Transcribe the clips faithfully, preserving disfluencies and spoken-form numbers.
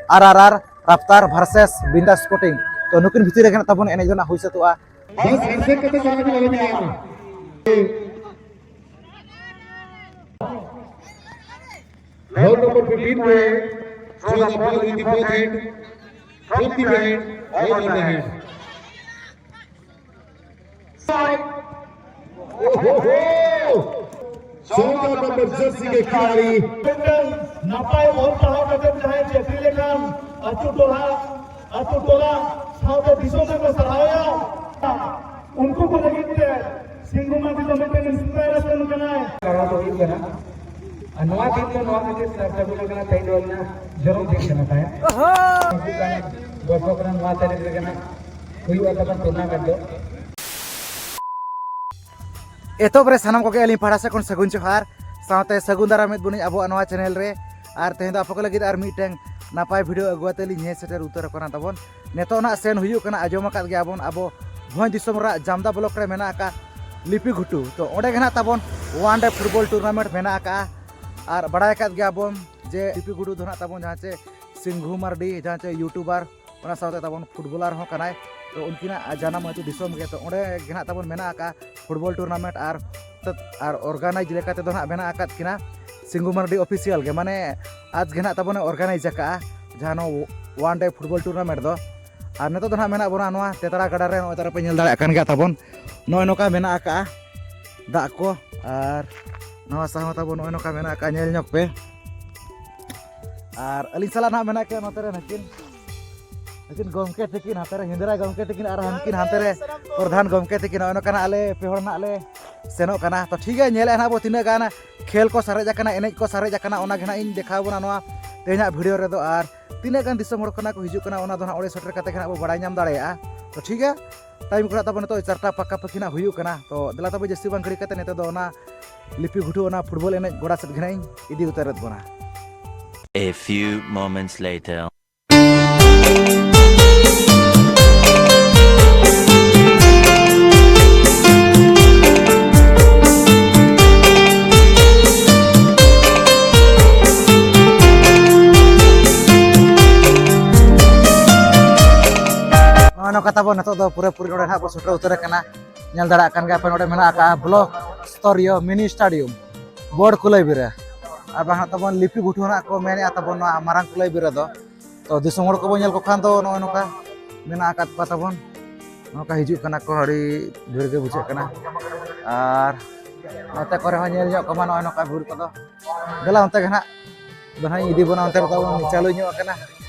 ᱟᱨ ᱟᱨ ᱟᱨ ᱨᱟᱯᱛᱟᱨ versus ᱵᱤᱱᱫᱟ sporting. ᱛᱚ ᱱᱩᱠᱤᱱ ᱵᱷᱤᱛᱤᱨ ᱨᱮᱜᱮ ᱱᱟᱜ ᱛᱟᱵᱚᱱ ᱮᱱᱮᱡ ᱫᱚ ᱱᱟᱜ ᱦᱩᱭ ᱥᱟᱹᱛᱚᱜᱼᱟ᱾ ᱵᱟᱥ ᱦᱮᱰᱥᱮᱴ ᱠᱟᱛᱮ ᱪᱟᱞᱟᱜ ᱵᱤᱱ, ᱟᱞᱚᱵᱤᱱ ᱧᱟᱢᱟ᱾ Roll number fifteen पे, throw the ball in the both hand, from the right, out of the hand. Side. ᱳᱦᱳ ᱦᱳ! ᱪᱚᱣᱫᱟ ᱱᱚᱢᱵᱚᱨ ᱡᱟᱨᱥᱤ ᱜᱮ ᱠᱷᱤᱞᱟᱲᱤ᱾ ᱱᱟᱯᱟᱭ ᱚᱞ ᱯᱟᱲᱦᱟᱣ ᱠᱟᱛᱮ ᱡᱟᱦᱟᱸᱭ ᱪᱟᱹᱠᱨᱤ ᱞᱮᱠᱷᱟᱱ ᱟᱹᱛᱩ ᱴᱚᱞᱟ, ᱟᱹᱛᱩ ᱴᱚᱞᱟ ᱥᱟᱶᱛᱮ ᱫᱤᱥᱚᱢ ᱨᱮᱠᱚ ᱥᱟᱨᱦᱟᱣᱮᱭᱟ᱾ ᱩᱱᱠᱩ ᱠᱚ ᱞᱟᱹᱜᱤᱫ ᱛᱮ ᱥᱤᱝᱜᱩ ᱢᱟᱹᱡᱷᱤ ᱫᱚ ᱢᱤᱫᱴᱮᱱ inspiration ᱠᱟᱱᱟᱭ᱾ ᱠᱟᱨᱚᱱ ᱫᱚ ᱦᱩᱭᱩᱜ ᱠᱟᱱᱟ, ᱟᱨ ᱱᱚᱣᱟ ᱫᱤᱱ ᱫᱚ ᱱᱚᱣᱟ ᱠᱷᱟᱹᱛᱤᱨ ᱥᱟᱨ ᱥᱟᱹᱜᱩᱱ ᱟᱠᱟᱱᱟ, ᱛᱮᱦᱮᱧ ᱫᱚ ᱤᱧᱟᱹᱜ ᱡᱚᱱᱚᱢ ᱫᱤᱱ ᱠᱟᱱᱟ ᱛᱟᱦᱮᱸᱫ᱾ ᱦᱩᱭᱩᱜ ᱠᱟᱱᱟ, ᱱᱚᱣᱟ ᱛᱟᱹᱨᱤᱠᱷ ᱨᱮᱜᱮ ᱱᱟᱜ ᱦᱩᱭᱩᱜᱼᱟ ᱛᱟᱵᱚᱱ tournament ᱫᱚ᱾ ᱮᱛᱚᱦᱚᱵ ᱨᱮ ᱥᱟᱱᱟᱢ ᱠᱚᱜᱮ ᱟᱹᱞᱤᱧ ᱯᱟᱦᱴᱟ ᱥᱮᱫ ᱠᱷᱚᱱ ᱥᱟᱹᱜᱩᱱ ᱡᱚᱦᱟᱨ, ᱥᱟᱶᱛᱮ ᱥᱟᱹᱜᱩᱱ ᱫᱟᱨᱟᱢ ᱮᱫ ᱵᱚᱱᱟᱹᱧ ᱟᱵᱚᱣᱟᱜ ᱱᱚᱣᱟ channel ᱨᱮ᱾ ᱟᱨ ᱛᱮᱦᱮᱧ ᱫᱚ ᱟᱯᱮ ᱠᱚ ᱞᱟᱹᱜᱤᱫ ᱟᱨ ᱢᱤᱫᱴᱟᱝ ᱱᱟᱯᱟᱭ video ᱟᱹᱜᱩ ᱟᱛᱮ ᱞᱤᱧ ᱦᱮᱡ ᱥᱮᱴᱮᱨ ᱩᱛᱟᱹᱨ ᱟᱠᱟᱱᱟ ᱛᱟᱵᱚᱱ᱾ ᱱᱤᱛᱚᱜ ᱱᱟᱜ ᱥᱮᱱ ᱦᱩᱭᱩᱜ ᱠᱟᱱᱟ, ᱟᱸᱡᱚᱢ ᱟᱠᱟᱫ ᱜᱮᱭᱟ ᱵᱚᱱ, ᱟᱵᱚ ᱵᱷᱚᱸᱡᱽ ᱫᱤᱥᱚᱢ ᱨᱮᱱᱟᱜ ᱡᱟᱢᱫᱟ block ᱨᱮ ᱢᱮᱱᱟᱜ ᱟᱠᱟᱫ ᱞᱤᱯᱤ ᱜᱷᱩᱴᱩ᱾ ᱛᱚ ᱚᱸᱰᱮ ᱜᱮ ᱱᱟᱜ ᱛᱟᱵᱚᱱ one day football tournament ᱢᱮᱱᱟᱜ ᱟᱠᱟᱫᱼᱟ᱾ ᱟᱨ ᱵᱟᱲᱟᱭ ᱟᱠᱟᱫ ᱜᱮᱭᱟ ᱵᱚᱱ ᱡᱮ ᱞᱤᱯᱤ ᱜᱷᱩᱴᱩ ᱫᱚ ᱱᱟᱜ ᱛᱟᱵᱚᱱ ᱡᱟᱦᱟᱸ ᱪᱮ ᱥᱤᱝᱜᱷᱩ ᱢᱟᱨᱰᱤ, ᱡᱟᱦᱟᱸ ᱪᱮ YouTuber, ᱚᱱᱟ ᱥᱟᱶᱛᱮ ᱛᱟᱵᱚᱱ footballer ᱦᱚᱸ ᱠᱟᱱᱟᱭ᱾ ᱛᱚ ᱩᱱᱠᱤᱱᱟᱜ ᱡᱟᱱᱟᱢ ᱟᱹᱛᱩ ᱫᱤᱥᱚᱢ ᱜᱮ᱾ ᱛᱚ ᱚᱸᱰᱮ ᱜᱮ ᱱᱟᱜ ᱛᱟᱵᱚᱱ ᱢᱮᱱᱟᱜ ᱟᱠᱟᱫ football tournament ᱟᱨ, ᱟᱨ organize ᱞᱮᱠᱟ ᱛᱮᱫᱚ ᱱᱟᱜ ᱢᱮᱱᱟᱜ ᱟᱠᱟᱫ ᱠᱤᱱᱟ ᱥᱤᱝᱜᱩ ᱢᱟᱨᱰᱤ official ᱜᱮ, ᱢᱟᱱᱮ ᱟᱡ ᱜᱮ ᱱᱟᱜ ᱛᱟᱵᱚᱱᱮ organize ᱟᱠᱟᱫᱼᱟ ᱡᱟᱦᱟᱸ ᱱᱚᱣᱟ one day football tournament ᱫᱚ᱾ ᱟᱨ ᱱᱤᱛᱚᱜ ᱫᱚ ᱱᱟᱜ ᱢᱮᱱᱟᱜ ᱵᱚᱱᱟ ᱱᱚᱣᱟ ᱛᱮᱛᱲᱟ ᱜᱟᱰᱟ ᱨᱮ, ᱱᱚᱜᱼᱚᱭ ᱛᱟᱨᱟ ᱯᱮ ᱧᱮᱞ ᱫᱟᱲᱮᱭᱟᱜ ᱠᱟᱱ ᱜᱮᱭᱟ ᱛᱟᱵᱚᱱ ᱱᱚᱜᱼᱚᱭ ᱱᱚᱝᱠᱟ ᱢᱮᱱᱟᱜ ᱟᱠᱟᱫᱼᱟ ᱫᱟᱜ ᱠᱚ᱾ ᱟᱨ ᱱᱚᱣᱟ ᱥᱟᱶ ᱦᱚᱸ ᱛᱟᱵᱚᱱ ᱱᱚᱜᱼᱚᱭ ᱱᱚᱝᱠᱟ ᱢᱮᱱᱟᱜ ᱟᱠᱟᱫᱼᱟ, ᱧᱮᱞ ᱧᱚᱜ ᱯᱮ᱾ ᱟᱨ ᱟᱹᱞᱤᱧ ᱥᱟᱞᱟᱜ ᱱᱟᱜ ᱢᱮᱱᱟᱜ ᱠᱤᱱᱟ ᱱᱚᱛᱮ ᱨᱮ ᱱᱩᱠᱤᱱ, ᱱᱩᱠᱤᱱ ᱜᱚᱢᱠᱮ ᱛᱟᱹᱠᱤᱱ, ᱦᱟᱱᱛᱮ ᱨᱮ ᱦᱤᱱᱫᱨᱟ ᱜᱚᱢᱠᱮ ᱛᱟᱹᱠᱤᱱ ᱟᱨ ᱦᱟᱱᱠᱤᱱ ᱦᱟᱱᱛᱮ ᱨᱮ ᱯᱨᱚᱫᱷᱟᱱ ᱜᱚᱢᱠᱮ ᱛᱟᱹᱠᱤᱱ᱾ ᱱᱚᱜᱼᱚᱭ ᱱᱚᱝᱠᱟ ᱱᱟᱜ ᱟᱞᱮ ᱯᱮ ᱦᱚᱲ ᱱᱟᱜ ᱞᱮ ᱥᱮᱱᱚᱜ ᱠᱟᱱᱟ᱾ ᱛᱚ ᱴᱷᱤᱠ ᱜᱮᱭᱟ, ᱧᱮᱞᱮᱫ ᱱᱟᱜ ᱵᱚ ᱛᱤᱱᱟᱹᱜ ᱜᱟᱱ ᱠᱷᱮᱞ ᱠᱚ ᱥᱟᱨᱮᱡ ᱟᱠᱟᱱᱟ, ᱮᱱᱮᱡ ᱠᱚ ᱥᱟᱨᱮᱡ ᱟᱠᱟᱱᱟ, ᱚᱱᱟ ᱜᱮ ᱱᱟᱜ ᱤᱧ ᱫᱮᱠᱷᱟᱣ ᱵᱚᱱᱟ ᱱᱚᱣᱟ ᱛᱮᱦᱮᱧᱟᱜ video ᱨᱮᱫᱚ᱾ ᱟᱨ ᱛᱤᱱᱟᱹᱜ ᱜᱟᱱ ᱫᱤᱥᱚᱢ ᱦᱚᱲ ᱠᱷᱚᱱᱟᱜ ᱠᱚ ᱦᱤᱡᱩᱜ ᱠᱟᱱᱟ, ᱚᱱᱟ ᱫᱚ ᱱᱟᱜ ᱚᱸᱰᱮ ᱥᱮᱴᱮᱨ ᱠᱟᱛᱮ ᱜᱮ ᱱᱟᱜ ᱵᱚ ᱵᱟᱲᱟᱭ ᱧᱟᱢ ᱫᱟᱲᱮᱭᱟᱜᱼᱟ᱾ ᱛᱚ ᱴᱷᱤᱠ ᱜᱮᱭᱟ, time ᱠᱚ ᱱᱟᱜ ᱛᱟᱵᱚ ᱱᱤᱛᱚᱜ ᱪᱟᱨᱴᱟ ᱯᱟᱠᱟ ᱯᱟᱠᱤ ᱱᱟᱜ ᱦᱩᱭᱩᱜ ᱠᱟᱱᱟ᱾ ᱛᱚ ᱫᱮᱞᱟ ᱛᱚᱵᱮ ᱡᱟᱹᱥᱛᱤ ᱵᱟᱝ ᱜᱷᱟᱹᱲᱤ ᱠᱟᱛᱮ ᱱᱤᱛᱚᱜ ᱫᱚ ᱚᱱᱟ ᱞᱤᱯᱤ ᱜᱷᱩᱴᱩ ᱚᱱᱟ football ᱮᱱᱮᱡ ᱜᱚᱰᱟ ᱥᱮᱫ ᱜᱮ ᱱᱟᱜ ᱤᱧ ᱤᱫᱤ ᱩᱛᱟᱹᱨᱮᱫ ᱵᱚᱱᱟ᱾ A few moments later. ᱛᱟᱵᱚᱱ ᱱᱤᱛᱚᱜ ᱫᱚ ᱯᱩᱨᱟᱹᱯᱩᱨᱤ ᱱᱚᱰᱮ ᱱᱟᱦᱟᱜ ᱵᱚ ᱥᱮᱴᱮᱨ ᱩᱛᱟᱹᱨ ᱟᱠᱟᱱᱟ᱾ ᱧᱮᱞ ᱫᱟᱲᱮᱭᱟᱜ ᱠᱟᱱ ᱜᱮᱭᱟ ᱯᱮ, ᱱᱚᱰᱮ ᱢᱮᱱᱟᱜ ᱟᱠᱟᱫᱼᱟ ᱵᱞᱚᱠ ᱥᱛᱚᱨᱤᱭᱚ ᱢᱤᱱᱤ ᱥᱴᱮᱰᱤᱭᱟᱢ ᱵᱚᱲ ᱠᱩᱞᱟᱹᱭ ᱵᱤᱨᱟᱹ, ᱟᱨ ᱵᱟᱝ ᱦᱟᱸᱜ ᱛᱟᱵᱚᱱ ᱞᱤᱯᱤ ᱜᱷᱩᱴᱩ ᱱᱟᱦᱟᱜ ᱠᱚ ᱢᱮᱱᱮᱫᱼᱟ ᱛᱟᱵᱚᱱ ᱱᱚᱣᱟ ᱢᱟᱨᱟᱝ ᱠᱩᱞᱟᱹᱭ ᱵᱤᱨᱟᱹ ᱫᱚ᱾ ᱛᱚ ᱫᱤᱥᱚᱢ ᱦᱚᱲ ᱠᱚᱵᱚᱱ ᱧᱮᱞ ᱠᱚ ᱠᱷᱟᱱ ᱫᱚ ᱱᱚᱜᱼᱚᱭ ᱱᱚᱝᱠᱟ ᱢᱮᱱᱟᱜ ᱟᱠᱟᱫ ᱠᱚᱣᱟ ᱛᱟᱵᱚᱱ, ᱱᱚᱝᱠᱟ ᱦᱤᱡᱩᱜ ᱠᱟᱱᱟ ᱠᱚ, ᱟᱹᱰᱤ ᱵᱷᱤᱲ ᱜᱮ ᱵᱩᱡᱷᱟᱹᱜ ᱠᱟᱱᱟ᱾ ᱟᱨ ᱱᱚᱛᱮ ᱠᱚᱨᱮ ᱦᱚᱸ ᱧᱮᱞ ᱧᱚᱜ ᱠᱚᱢᱟ ᱱᱚᱜᱼᱚᱭ ᱱᱚᱝᱠᱟ ᱵᱷᱤᱲ ᱠᱚᱫᱚ᱾ ᱫᱮᱞᱟ ᱚᱱᱛᱮ ᱜᱮ ᱱᱟᱦᱟᱜ ᱫᱚ ᱱᱟᱦᱟᱜ ᱤᱧ ᱤᱫᱤ ᱵᱚᱱᱟ, ᱚᱱᱛᱮ ᱨᱮᱫᱚ ᱵᱚᱱ ᱪᱟᱹᱞᱩ ᱧᱚᱜ ᱟᱠᱟᱱᱟ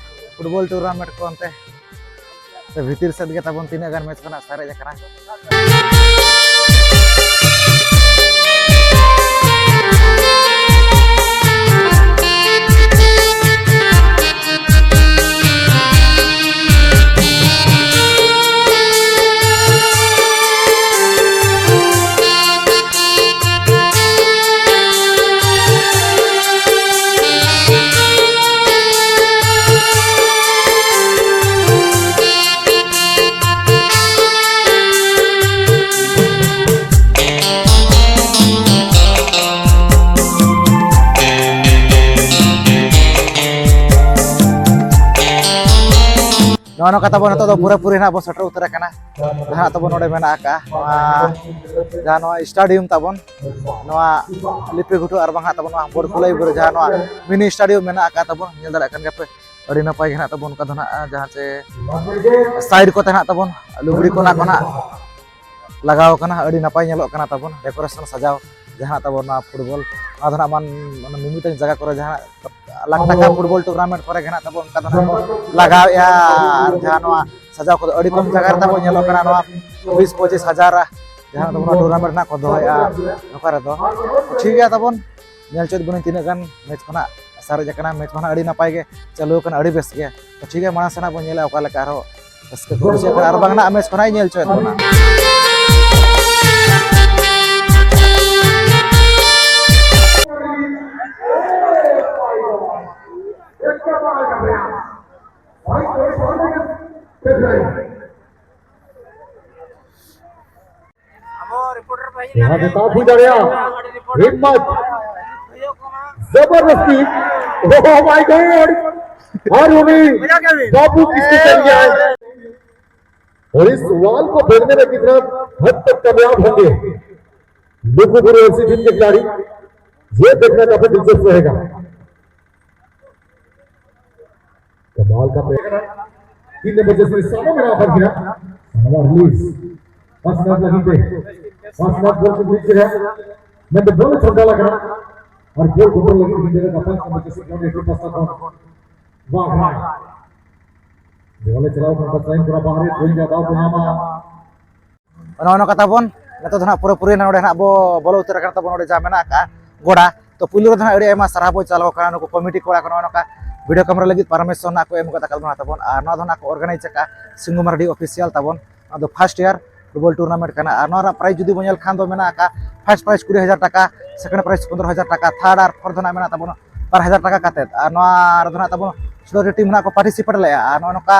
ᱯᱷᱩᱴᱵᱚᱞ ᱴᱩᱨᱱᱟᱢᱮᱱᱴ ᱠᱚ ᱚᱱᱛᱮ᱾ ᱥᱮ ᱵᱷᱤᱛᱤᱨ ᱥᱮᱫ ᱜᱮ ᱛᱟᱵᱚᱱ ᱛᱤᱱᱟᱹᱜ ᱜᱟᱱ ᱢᱮᱪ ᱠᱷᱚᱱᱟᱜ ᱥᱟᱨᱮᱡ ᱟᱠᱟᱱᱟ᱾ ᱱᱚᱜᱼᱚ ᱱᱚᱝᱠᱟ ᱛᱟᱵᱚᱱ ᱱᱤᱛᱚᱜ ᱫᱚ ᱯᱩᱨᱟᱹᱯᱩᱨᱤ ᱱᱟᱦᱟᱜ ᱵᱚᱱ ᱥᱮᱴᱮᱨ ᱩᱛᱟᱹᱨ ᱟᱠᱟᱱᱟ᱾ ᱡᱟᱦᱟᱸ ᱛᱟᱵᱚᱱ ᱱᱚᱰᱮ ᱢᱮᱱᱟᱜ ᱟᱠᱟᱫᱼᱟ, ᱱᱚᱣᱟ ᱡᱟᱦᱟᱸ ᱱᱚᱣᱟ ᱥᱴᱮᱰᱤᱭᱟᱢ ᱛᱟᱵᱚᱱ, ᱱᱚᱣᱟ ᱞᱤᱯᱤ ᱜᱷᱩᱴᱩ ᱟᱨ ᱵᱟᱝ ᱦᱟᱸᱜ ᱛᱟᱵᱚᱱ ᱱᱚᱣᱟ ᱵᱚᱲ ᱠᱩᱞᱟᱹᱭ ᱵᱩᱨᱩ ᱡᱟᱦᱟᱸ ᱱᱚᱣᱟ ᱢᱤᱱᱤ ᱥᱴᱮᱰᱤᱭᱟᱢ ᱢᱮᱱᱟᱜ ᱟᱠᱟᱫ ᱛᱟᱵᱚᱱ, ᱧᱮᱞ ᱫᱟᱲᱮᱭᱟᱜ ᱠᱟᱱ ᱜᱮᱭᱟ ᱯᱮ, ᱟᱹᱰᱤ ᱱᱟᱯᱟᱭ ᱜᱮ ᱱᱟᱦᱟᱜ ᱛᱟᱵᱚᱱ᱾ ᱚᱱᱠᱟ ᱫᱚ ᱱᱟᱦᱟᱜ ᱡᱟᱦᱟᱸ ᱪᱮ ᱥᱟᱭᱤᱰ ᱠᱚᱛᱮ ᱱᱟᱦᱟᱜ ᱛᱟᱵᱚᱱ ᱞᱩᱜᱽᱲᱤ ᱠᱚ ᱱᱟᱦᱟᱜ ᱠᱚ ᱱᱟᱦᱟᱜ ᱞᱟᱜᱟᱣ ᱠᱟᱱᱟ, ᱟᱹᱰᱤ ᱱᱟᱯᱟᱭ ᱧᱮᱞᱚᱜ ᱠᱟᱱᱟ ᱛᱟᱵᱚᱱ ᱰᱮᱠᱳᱨᱮᱥᱚᱱ ᱥᱟᱡᱟᱣ᱾ ᱡᱟᱦᱟᱸ ᱛᱟᱵᱚᱱ ᱱᱚᱣᱟ ᱯᱷᱩᱴᱵᱚᱞ, ᱱᱚᱣᱟ ᱫᱚ ᱱᱟᱦᱟᱜ ᱢᱟᱱ-, ᱢᱟᱱᱮ ᱢᱤᱢᱤᱫᱴᱟᱝ ᱡᱟᱭᱜᱟ ᱠᱚᱨᱮ ᱡᱟᱦᱟᱸ ᱞᱟᱠᱷ ᱴᱟᱠᱟ ᱯᱷᱩᱴᱵᱚᱞ ᱴᱩᱨᱱᱟᱢᱮᱱᱴ ᱠᱚᱨᱮ ᱜᱮ ᱱᱟᱦᱟᱜ ᱛᱟᱵᱚᱱ ᱚᱱᱠᱟ ᱫᱚ ᱱᱟᱦᱟᱜ ᱠᱚ ᱞᱟᱜᱟᱣᱮᱫᱼᱟ᱾ ᱟᱨ ᱡᱟᱦᱟᱸ ᱱᱚᱣᱟ ᱥᱟᱡᱟᱣ ᱠᱚᱫᱚ ᱟᱹᱰᱤ ᱠᱚᱢ ᱡᱟᱭᱜᱟ ᱨᱮ ᱛᱟᱵᱚᱱ ᱧᱮᱞᱚᱜ ᱠᱟᱱᱟ, ᱱᱚᱣᱟ ᱵᱤᱥ ᱯᱚᱸᱪᱤᱥ ᱦᱟᱡᱟᱨ ᱡᱟᱦᱟᱸ ᱛᱟᱵᱚᱱ ᱱᱚᱣᱟ ᱴᱩᱨᱱᱟᱢᱮᱱᱴ ᱨᱮᱱᱟᱜ ᱠᱚ ᱫᱚᱦᱚᱭᱮᱫᱼᱟ, ᱱᱚᱝᱠᱟ ᱨᱮᱫᱚ ᱴᱷᱤᱠ ᱜᱮᱭᱟ ᱛᱟᱵᱚᱱ᱾ ᱧᱮᱞ ᱦᱚᱪᱚᱭᱮᱫ ᱵᱚᱱᱟᱹᱧ ᱛᱤᱱᱟᱹᱜ ᱜᱟᱱ ᱢᱮᱪ ᱠᱷᱚᱱᱟᱜ ᱥᱟᱨᱮᱡ ᱟᱠᱟᱱᱟ, ᱢᱮᱪ ᱠᱷᱚᱱᱟᱜ ᱟᱹᱰᱤ ᱱᱟᱯᱟᱭ ᱜᱮ ᱪᱟᱹᱞᱩ ᱟᱠᱟᱱᱟ, ᱟᱹᱰᱤ ᱵᱮᱥ ᱜᱮ᱾ ᱛᱚ ᱴᱷᱤᱠ ᱜᱮᱭᱟ, ᱢᱟᱲᱟᱝ ᱥᱮᱱᱟᱜ ᱵᱚᱱ ᱧᱮᱞᱟ ᱚᱠᱟ ᱞᱮᱠᱟ ᱟᱨᱦᱚᱸ ᱨᱟᱹᱥᱠᱟᱹ ᱠᱚ ᱵᱩᱡᱷᱟᱹᱜ ᱠᱟᱱᱟ, ᱟᱨ ᱵᱟᱝ ᱱᱟᱜ ᱢᱮᱪ ᱠᱷᱚᱱᱟᱜ ᱤᱧ ᱧᱮᱞ ᱦᱚᱪᱚᱭᱮᱫ ᱵᱚᱱᱟ᱾ ᱟᱵᱚ ᱨᱤᱯᱳᱨᱴᱟᱨ ᱵᱷᱟᱭ ᱱᱚᱣᱟ ᱫᱚ ᱛᱟᱯ ᱦᱩᱭ ᱫᱟᱲᱮᱭᱟᱜᱼᱟ᱾ ᱦᱤᱢᱢᱚᱛ, ᱦᱩᱭᱩᱜ ᱠᱟᱱᱟ᱾ ᱡᱚᱵᱚᱨᱫᱚᱥᱛᱤ᱾ Oh my God! ᱟᱨ ᱩᱱᱤ ᱵᱟᱹᱵᱩ ᱠᱤᱥᱠᱩ ᱠᱟᱱ ᱜᱮᱭᱟᱭ᱾ और इस वॉल को भेदने में कितना हद तक कामयाब होंगे लुगुबुरु एफसी टीम के खिलाड़ी, ये देखना काफी दिलचस्प रहेगा। कमाल का प्लेयर। तीन नंबर जर्सी सामने मेरा पर गिरा, हमारा रिलीज। पास लाख लगी पे, पास लाख गोल को रिलीज किया। मैं तो बोल छोटा लग रहा। और गोल को लगी, तीन जगह का पास number Jersey ground eight pass lakh. वाह भाई, बोले चलाओ, उनका साइन पूरा बाहर है, कोई ज्यादा हो तो हमारा। ᱱᱚᱜᱼᱚ ᱱᱚᱝᱠᱟ ᱛᱟᱵᱚᱱ ᱱᱤᱛᱚᱜ ᱫᱚ ᱱᱟᱦᱟᱜ ᱯᱩᱨᱟᱹᱯᱩᱨᱤ ᱱᱚᱰᱮ ᱱᱟᱦᱟᱜ ᱵᱚ ᱵᱚᱞᱚ ᱩᱛᱟᱹᱨ ᱟᱠᱟᱱ ᱛᱟᱵᱚᱱ, ᱱᱚᱰᱮ ᱡᱟᱦᱟᱸ ᱢᱮᱱᱟᱜ ᱟᱠᱟᱫ ᱜᱚᱰᱟ᱾ ᱛᱚ ᱯᱩᱭᱞᱩ ᱨᱮᱫᱚ ᱱᱟᱦᱟᱜ ᱟᱹᱰᱤ ᱟᱭᱢᱟ ᱥᱟᱨᱦᱟᱣ ᱵᱚᱱ ᱪᱟᱞ ᱟᱠᱚ ᱠᱟᱱᱟ ᱱᱩᱠᱩ ᱠᱚᱢᱤᱴᱤ ᱠᱚᱲᱟ ᱠᱚ, ᱱᱚᱜᱼᱚ ᱱᱚᱝᱠᱟ ᱵᱷᱤᱰᱤᱭᱳ ᱠᱮᱢᱮᱨᱟ ᱞᱟᱹᱜᱤᱫ ᱯᱟᱨᱢᱤᱥᱚᱱ ᱱᱟᱦᱟᱜ ᱠᱚ ᱮᱢ ᱟᱠᱟᱫ ᱛᱟᱵᱚᱱᱟ ᱛᱟᱵᱚᱱ᱾ ᱟᱨ ᱱᱚᱣᱟ ᱫᱚ ᱱᱟᱦᱟᱜ ᱠᱚ ᱚᱨᱜᱟᱱᱟᱭᱤᱡᱽ ᱟᱠᱟᱫ ᱥᱤᱝᱜᱩ ᱢᱟᱨᱰᱤ ᱚᱯᱷᱤᱥᱤᱭᱟᱞ ᱛᱟᱵᱚᱱ᱾ ᱱᱚᱣᱟ ᱫᱚ ᱯᱷᱟᱥᱴ ᱤᱭᱟᱨ ᱯᱷᱩᱴᱵᱚᱞ ᱴᱩᱨᱱᱟᱢᱮᱱᱴ ᱠᱟᱱᱟ᱾ ᱟᱨ ᱱᱚᱣᱟ ᱨᱮᱱᱟᱜ ᱯᱨᱟᱭᱤᱡᱽ ᱡᱩᱫᱤ ᱵᱚᱱ ᱧᱮᱞ ᱠᱷᱟᱱ ᱫᱚ ᱢᱮᱱᱟᱜ ᱟᱠᱟᱫ ᱯᱷᱟᱥᱴ ᱯᱨᱟᱭᱤᱡᱽ ᱠᱩᱲᱤ ᱦᱟᱡᱟᱨ ᱴᱟᱠᱟ, ᱥᱮᱠᱮᱱᱰ ᱯᱨᱟᱭᱤᱡᱽ ᱯᱚᱱᱫᱽᱨᱚ ᱦᱟᱡᱟᱨ ᱴᱟᱠᱟ, ᱛᱷᱟᱨᱰ ᱟᱨ ᱯᱷᱳᱨᱛᱷ ᱫᱚ ᱱᱟᱦᱟᱜ ᱢᱮᱱᱟᱜ ᱛᱟᱵᱚᱱᱟ ᱵᱟᱨ ᱦᱟᱡᱟᱨ ᱴᱟᱠᱟ ᱠᱟᱛᱮᱫ᱾ ᱟᱨ ᱱᱚᱣᱟ ᱨᱮᱫᱚ ᱱᱟᱦᱟᱜ ᱛᱟᱵᱚᱱ ᱥᱳᱞᱳ ᱴᱤ ᱴᱤᱢ ᱱᱟᱦᱟᱜ ᱠᱚ ᱯᱟᱨᱴᱤᱥᱤᱯᱮᱴ ᱞᱮᱜᱼᱟ᱾ ᱟᱨ ᱱᱚᱜᱼᱚ ᱱᱚᱝᱠᱟ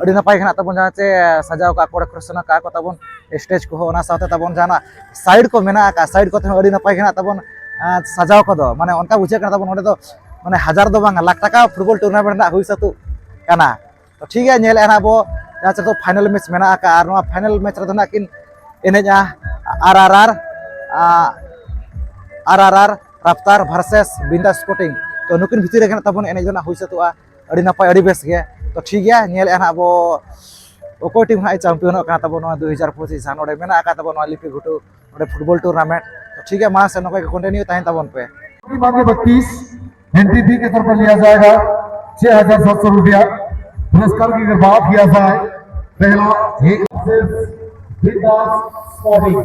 ᱟᱹᱰᱤ ᱱᱟᱯᱟᱭ ᱜᱮ ᱱᱟᱦᱟᱜ ᱛᱟᱵᱚᱱ ᱡᱟᱦᱟᱸ ᱪᱮ ᱥᱟᱡᱟᱣ ᱠᱟᱜᱼᱟ ᱠᱚ, ᱰᱮᱠᱳᱨᱮᱥᱚᱱ ᱠᱟᱜᱼᱟ ᱠᱚ ᱛᱟᱵᱚᱱ ᱥᱴᱮᱡᱽ ᱠᱚᱦᱚᱸ, ᱚᱱᱟ ᱥᱟᱶᱛᱮ ᱛᱟᱵᱚᱱ ᱡᱟᱦᱟᱱᱟᱜ ᱥᱟᱭᱤᱰ ᱠᱚ ᱢᱮᱱᱟᱜ ᱟᱠᱟᱫ, ᱥᱟᱭᱤᱰ ᱠᱚᱛᱮ ᱦᱚᱸ ᱟᱹᱰᱤ ᱱᱟᱯᱟᱭ ᱜᱮ ᱱᱟᱦᱟᱜ ᱛᱟᱵᱚᱱ, ᱟᱸ, ᱥᱟᱡᱟᱣ ᱠᱚᱫᱚ, ᱢᱟᱱᱮ ᱚᱱᱠᱟ ᱵᱩᱡᱷᱟᱹᱜ ᱠᱟᱱᱟ ᱛᱟᱵᱚᱱ ᱱᱚᱸᱰᱮ ᱫᱚ ᱢᱟᱱᱮ ᱦᱟᱡᱟᱨ ᱫᱚ ᱵᱟᱝ, ᱞᱟᱠᱷ ᱴᱟᱠᱟ ᱯᱷᱩᱴᱵᱚᱞ ᱴᱩᱨᱱᱟᱢᱮᱱᱴ ᱨᱮᱱᱟᱜ ᱦᱩᱭ ᱥᱟᱹᱛᱩᱜ ᱠᱟᱱᱟ᱾ ᱛᱚ ᱴᱷᱤᱠ ᱜᱮᱭᱟ, ᱧᱮᱞᱮᱫᱼᱟ ᱱᱟᱦᱟᱜ ᱟᱵᱚ ᱡᱟᱦᱟᱸ ᱪᱮᱫ ᱯᱷᱟᱭᱱᱟᱞ ᱢᱮᱪ ᱢᱮᱱᱟᱜ ᱟᱠᱟᱫ, ᱟᱨ ᱱᱚᱣᱟ ᱯᱷᱟᱭᱱᱟᱞ ᱢᱮᱪ ᱨᱮᱫᱚ ᱱᱟᱦᱟᱜ ᱠᱤᱱ ᱮᱱᱮᱡᱼᱟ ᱟᱨ ᱟᱨ ᱟᱨ, ᱟᱸ, ᱟᱨ ᱟᱨ ᱟᱨ ᱨᱟᱯᱛᱟᱨ ᱵᱷᱟᱨᱥᱮᱥ ᱵᱤᱱᱫᱟ ᱥᱯᱳᱨᱴᱤᱝ᱾ ᱛᱚ ᱱᱩᱠᱤᱱ ᱵᱷᱤᱛᱤᱨ ᱨᱮᱜᱮ ᱱᱟᱦᱟᱜ ᱛᱟᱵᱚᱱ ᱮᱱᱮᱡ ᱫᱚ ᱱᱟᱦᱟᱜ ᱦᱩᱭ ᱥᱟᱹᱛᱩᱜᱼᱟ᱾ ᱟᱹᱰᱤ ᱱᱟᱯᱟᱭ, ᱟᱹᱰᱤ ᱵᱮᱥ ᱜᱮ᱾ ᱛᱚ ᱴᱷᱤᱠ ᱜᱮᱭᱟ, ᱧᱮᱞᱮᱫᱼᱟ ᱱᱟᱦᱟᱜ ᱟᱵᱚ ᱚᱠᱚᱭ ᱴᱤᱢ ᱱᱟᱦᱟᱜ ᱮ ᱪᱟᱢᱯᱤᱭᱚᱱᱚᱜ ᱠᱟᱱᱟ ᱛᱟᱵᱚᱱ ᱱᱚᱣᱟ ᱫᱩ ᱦᱟᱡᱟᱨ ᱯᱚᱸᱪᱤᱥ ᱡᱟᱦᱟᱸ ᱱᱚᱰᱮ ᱢᱮᱱᱟᱜ ᱟᱠᱟᱫ ᱛᱟᱵᱚᱱ ᱱᱚᱣᱟ ᱞᱤᱯᱤ ᱜᱷᱩᱴᱩ ᱱᱚᱰᱮ ᱯᱷᱩᱴᱵᱚᱞ ᱴᱩᱨᱱᱟᱢᱮᱱᱴ᱾ ᱛᱚ ᱴᱷᱤᱠ ᱜᱮᱭᱟ, ᱢᱟ ᱥᱮ ᱱᱚᱝᱠᱟ ᱜᱮ ᱠᱚᱱᱴᱤᱱᱤᱭᱩ ᱛᱟᱦᱮᱱ ᱛᱟᱵᱚᱱ ᱯᱮ᱾ कीमत में बत्तीस, एंट्री फी के तौर पर लिया जाएगा छह हजार सात सौ रुपया। पुरस्कार की अगर बात किया जाए, पहला एक बिंदास स्पोर्टिंग।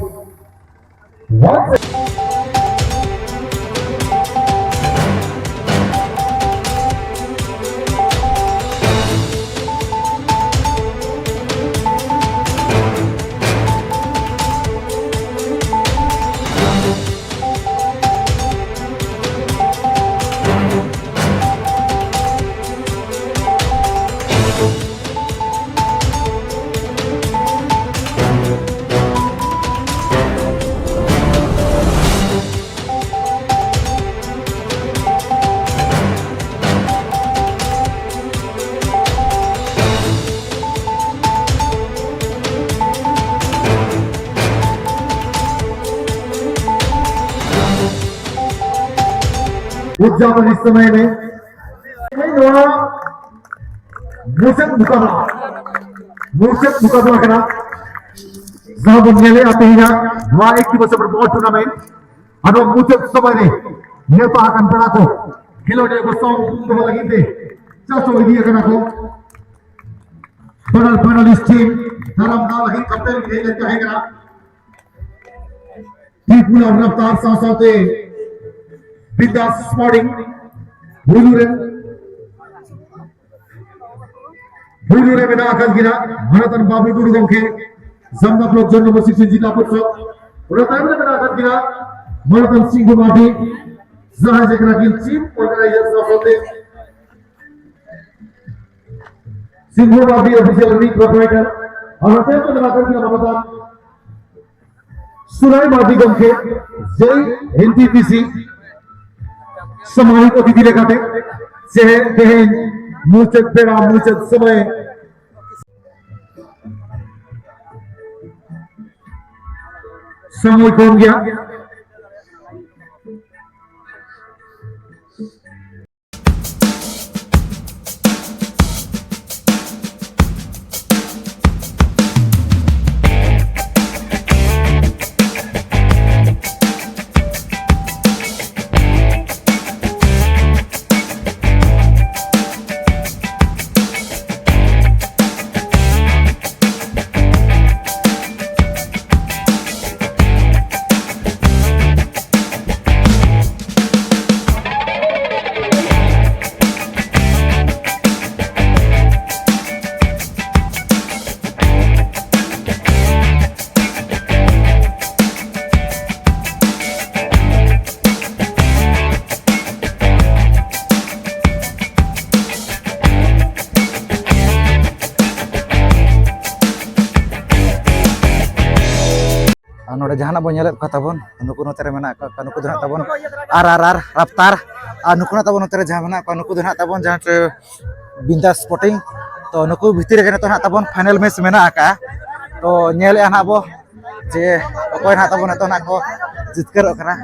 ᱩᱫᱽᱡᱟᱯᱚᱱ ᱥᱚᱢᱚᱭ ᱨᱮ ᱱᱚᱣᱟ ᱢᱩᱪᱟᱹᱫ ᱢᱩᱠᱟᱵᱞᱟ, ᱢᱩᱪᱟᱹᱫ ᱢᱩᱠᱟᱵᱞᱟ ᱠᱟᱱᱟ, ᱡᱟᱦᱟᱸ ᱵᱚᱱ ᱧᱮᱞᱮᱫᱼᱟ ᱛᱮᱦᱮᱧᱟᱜ ᱱᱚᱣᱟ ᱮᱠ ᱫᱤᱵᱚᱥ ᱯᱷᱩᱴᱵᱚᱞ ᱴᱩᱨᱱᱟᱢᱮᱱᱴ᱾ ᱟᱫᱚ ᱢᱩᱪᱟᱹᱫ ᱥᱚᱢᱚᱭ ᱨᱮ ᱱᱮᱣᱛᱟ ᱟᱠᱟᱱ ᱯᱮᱲᱟ ᱠᱚ, ᱠᱷᱮᱞᱳᱰᱤᱭᱟᱹ ᱠᱚ ᱥᱟᱶ ᱩᱯᱨᱩᱢ ᱫᱚᱦᱚ ᱞᱟᱹᱜᱤᱫ ᱛᱮ ᱪᱟᱪᱳ ᱤᱫᱤ ᱟᱠᱟᱱᱟ ᱠᱚ᱾ ᱯᱷᱟᱭᱱᱟᱞ, ᱯᱷᱟᱭᱱᱟᱞᱤᱥᱴ ᱴᱤᱢ ᱫᱟᱨᱟᱢ ᱫᱟᱣ ᱞᱟᱹᱜᱤᱫ ᱠᱟᱯᱴᱮᱱ ᱦᱮᱡ ᱞᱮᱱ ᱛᱟᱦᱮᱸ ᱠᱟᱱᱟ᱾ ᱴᱤᱯᱩᱞᱟ ᱨᱟᱯᱛᱟᱨ ᱥᱟᱶ ᱥᱟᱶᱛᱮ ᱵᱤᱱᱫᱟᱥ ᱥᱯᱳᱨᱴᱤᱝ ᱯᱩᱭᱞᱩ ᱨᱮ, ᱯᱩᱭᱞᱩ ᱨᱮ ᱢᱮᱱᱟᱜ ᱟᱠᱟᱫ ᱠᱤᱱᱟ ᱢᱟᱱᱚᱛᱟᱱ ᱵᱟᱵᱞᱩ ᱴᱩᱰᱩ ᱜᱚᱢᱠᱮ, ᱡᱟᱢᱫᱟ ᱵᱞᱚᱠ ᱡᱳᱱ ᱱᱚᱢᱵᱚᱨ ᱥᱤᱠᱥᱴᱤᱱ ᱡᱤᱞᱟ ᱯᱚᱨᱤᱥᱚᱫ᱾ ᱚᱱᱟ ᱛᱟᱭᱚᱢ ᱨᱮ ᱢᱮᱱᱟᱜ ᱟᱠᱟᱫ ᱠᱤᱱᱟ ᱢᱟᱱᱚᱛᱟᱱ ᱥᱤᱝᱦᱚ ᱢᱟᱨᱰᱤ, ᱡᱟᱦᱟᱸᱭ ᱡᱮ ᱠᱟᱱᱟ ᱠᱤᱱ ᱪᱤᱯ ᱚᱨᱜᱟᱱᱟᱭᱡᱟᱨ ᱥᱟᱶ ᱥᱟᱶᱛᱮ ᱥᱤᱝᱦᱚ ᱢᱟᱨᱰᱤ ᱚᱯᱷᱤᱥᱤᱭᱟᱞ ᱨᱤᱱᱤᱡ ᱯᱨᱚᱯᱨᱟᱭᱴᱟᱨ᱾ ᱚᱱᱟ ᱛᱟᱭᱚᱢ ᱨᱮ ᱢᱮᱱᱟᱜ ᱟᱠᱟᱫ ᱠᱤᱱᱟ ᱢᱟᱱᱚᱛᱟᱱ ᱥᱩᱨᱟᱭ ᱢᱟᱨᱰᱤ ᱜᱚᱢᱠᱮ, ᱡᱮ ᱮᱱ ᱴᱤ ᱯᱤ ᱥᱤ ᱥᱚᱢᱢᱟᱱᱤᱛ ᱚᱛᱤᱛᱷᱤ ᱞᱮᱠᱟᱛᱮ, ᱡᱮ ᱛᱮᱦᱮᱧ ᱢᱩᱪᱟᱹᱫ ᱯᱮᱲᱟ, ᱢᱩᱪᱟᱹᱫ ᱥᱚᱢᱚᱭ, ᱥᱚᱢᱚᱭ ᱠᱚᱢ ᱜᱮᱭᱟ᱾ ᱟᱨ ᱱᱚᱰᱮ ᱡᱟᱦᱟᱱᱟᱜ ᱵᱚᱱ ᱧᱮᱞᱮᱫ ᱠᱚᱣᱟ ᱛᱟᱵᱚᱱ, ᱱᱩᱠᱩ ᱱᱚᱛᱮ ᱨᱮ ᱢᱮᱱᱟᱜ ᱠᱚᱣᱟ, ᱱᱩᱠᱩ ᱫᱚ ᱱᱟᱜ ᱛᱟᱵᱚᱱ ᱟᱨ ᱟᱨ ᱟᱨ ᱨᱟᱯᱛᱟᱨ᱾ ᱟᱨ ᱱᱩᱠᱩ ᱱᱟᱜ ᱛᱟᱵᱚᱱ ᱱᱚᱛᱮ ᱨᱮ ᱡᱟᱦᱟᱸ ᱢᱮᱱᱟᱜ ᱠᱚᱣᱟ, ᱱᱩᱠᱩ ᱫᱚ ᱱᱟᱜ ᱛᱟᱵᱚᱱ ᱡᱟᱦᱟᱸ ᱪᱮ ᱵᱤᱱᱫᱟᱥ ᱥᱯᱳᱨᱴᱤᱝ᱾ ᱛᱚ ᱱᱩᱠᱩ ᱵᱷᱤᱛᱤᱨ ᱨᱮᱜᱮ ᱱᱤᱛᱚᱜ ᱱᱟᱜ ᱛᱟᱵᱚᱱ ᱯᱷᱟᱭᱱᱟᱞ ᱢᱮᱪ ᱢᱮᱱᱟᱜ ᱟᱠᱟᱫᱼᱟ᱾ ᱛᱚ ᱧᱮᱞᱮᱫᱼᱟ ᱱᱟᱜ ᱵᱚ ᱡᱮ ᱚᱠᱚᱭ ᱱᱟᱜ ᱛᱟᱵᱚᱱ ᱱᱤᱛᱚᱜ ᱱᱟᱜ ᱠᱚ ᱡᱤᱛᱠᱟᱹᱨᱚᱜ ᱠᱟᱱᱟ᱾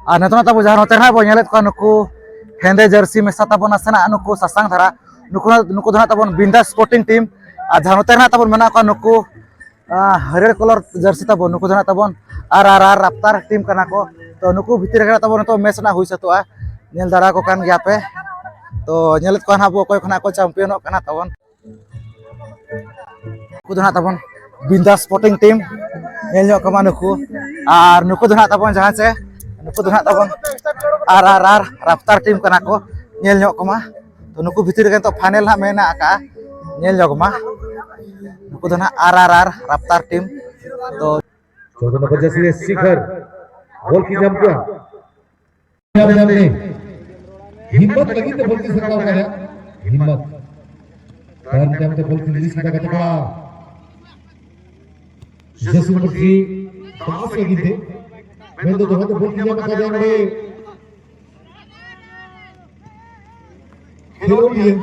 ᱟᱨ ᱱᱤᱛᱚᱜ ᱛᱟᱵᱚ ᱡᱟᱦᱟᱸ ᱱᱚᱛᱮ ᱨᱮ ᱦᱟᱸᱜ ᱵᱚᱱ ᱧᱮᱞᱮᱫ ᱠᱚᱣᱟ, ᱱᱩᱠᱩ ᱦᱮᱸᱫᱮ ᱡᱟᱹᱨᱥᱤ ᱢᱮᱥᱟ ᱛᱟᱵᱚᱱ ᱱᱟᱥᱮᱱᱟᱜ ᱱᱩᱠᱩ ᱥᱟᱥᱟᱝ ᱫᱷᱟᱨᱟ, ᱱᱩᱠᱩ, ᱱᱩᱠᱩ ᱫᱚ ᱦᱟᱸᱜ ᱛᱟᱵᱚᱱ ᱵᱤᱱᱫᱟ ᱥᱯᱳᱨᱴᱤᱝ ᱴᱤᱢ᱾ ᱟᱨ ᱡᱟᱦᱟᱸ ᱱᱚᱛᱮ ᱨᱮ ᱦᱟᱸᱜ ᱛᱟᱵᱚᱱ ᱢᱮᱱᱟᱜ ᱠᱚᱣᱟ ᱱᱩᱠᱩ, ᱟᱸ, ᱦᱟᱹᱨᱭᱟᱹᱲ ᱠᱟᱞᱟᱨ ᱡᱟᱹᱨᱥᱤ ᱛᱟᱵᱚᱱ, ᱱᱩᱠᱩ ᱫᱚ ᱦᱟᱸᱜ ᱛᱟᱵᱚᱱ ᱟᱨ ᱟᱨ ᱟᱨ ᱨᱟᱯᱛᱟᱨ ᱴᱤᱢ ᱠᱟᱱᱟ ᱠᱚ᱾ ᱛᱚ ᱱᱩᱠᱩ ᱵᱷᱤᱛᱤᱨ ᱨᱮᱜᱮ ᱦᱟᱸᱜ ᱛᱟᱵᱚᱱ ᱱᱤᱛᱚᱜ ᱢᱮᱪ ᱨᱮᱱᱟᱜ ᱦᱩᱭ ᱥᱟᱹᱛᱚᱜᱼᱟ, ᱧᱮᱞ ᱫᱟᱲᱮᱭᱟᱠᱚ ᱠᱟᱱ ᱜᱮᱭᱟ ᱯᱮ᱾ ᱛᱚ ᱧᱮᱞᱮᱫ ᱠᱚᱣᱟ ᱦᱟᱸᱜ ᱵᱚ ᱚᱠᱚᱭ ᱠᱷᱚᱱᱟᱜ ᱠᱚ ᱪᱟᱢᱯᱤᱭᱚᱱᱚᱜ ᱠᱟᱱᱟ ᱛᱟᱵᱚᱱ᱾ ᱱᱩᱠᱩ ᱫᱚ ᱱᱟᱜ ᱛᱟᱵᱚᱱ ᱵᱤᱱᱫᱟᱥ ᱥᱯᱳᱨᱴᱤᱝ ᱴᱤᱢ, ᱧᱮᱞ ᱧᱚᱜ ᱠᱚᱢᱟ ᱱᱩᱠᱩ᱾ ᱟᱨ ᱱᱩᱠᱩ ᱫᱚ ᱱᱟᱜ ᱛᱟᱵᱚᱱ ᱡᱟᱦᱟᱸ ᱪᱮ, ᱱᱩᱠᱩ ᱫᱚ ᱱᱟᱜ ᱛᱟᱵᱚᱱ ᱟᱨ ᱟᱨ ᱟᱨ ᱨᱟᱯᱛᱟᱨ ᱴᱤᱢ ᱠᱟᱱᱟ ᱠᱚ, ᱧᱮᱞ ᱧᱚᱜ ᱠᱚᱢᱟ᱾ ᱛᱚ ᱱᱩᱠᱩ ᱵᱷᱤᱛᱤᱨ ᱨᱮᱜᱮ ᱱᱤᱛᱚᱜ ᱯᱷᱟᱭᱱᱮᱞ ᱦᱟᱸᱜ ᱢᱮᱱᱟᱜ ᱟᱠᱟᱫᱼᱟ, ᱧᱮᱞ ᱧᱚᱜ ᱢᱟ᱾ ᱱᱩᱠᱩ ᱫᱚ ᱱᱟᱜ ᱟᱨ ᱟᱨ ᱟᱨ ᱨᱟᱯᱛᱟᱨ ᱴᱤᱢ᱾ ᱛᱚ ᱪᱳᱫᱫᱳ ᱱᱚᱢᱵᱚᱨ ᱡᱟᱹᱨᱥᱤ ᱨᱮ ᱥᱤᱠᱷᱟᱨ ᱵᱚᱞ ᱠᱤᱱ ᱧᱟᱢ ᱠᱮᱫᱟ᱾ ᱧᱟᱢ ᱧᱟᱢ ᱨᱮ ᱦᱤᱢᱢᱚᱛ ᱞᱟᱹᱜᱤᱫ ᱛᱮ ᱵᱚᱞ ᱠᱤᱱ ᱥᱟᱢᱴᱟᱣ ᱠᱟᱫᱟ᱾ ᱦᱤᱢᱢᱚᱛ᱾ ᱛᱟᱭᱚᱢ ᱛᱟᱭᱚᱢ ᱛᱮ ᱵᱚᱞ ᱠᱤᱱ ᱨᱤᱞᱤᱡᱽ ᱠᱮᱫᱟ ᱜᱟᱛᱮ ᱠᱚᱲᱟ᱾ ᱡᱟᱹᱨᱥᱤ ᱱᱚᱢᱵᱚᱨ ᱛᱷᱨᱤ ᱯᱟᱥ ᱞᱟᱹᱜᱤᱫ ᱛᱮ᱾ ᱢᱮᱱᱫᱚ ᱫᱚᱦᱚ ᱫᱚ ᱵᱚᱞ ᱠᱤᱱ ᱧᱟᱢ ᱠᱟᱫᱟ ᱚᱸᱰᱮ᱾ ᱠᱷᱮᱞᱳᱰᱤᱭᱟᱹ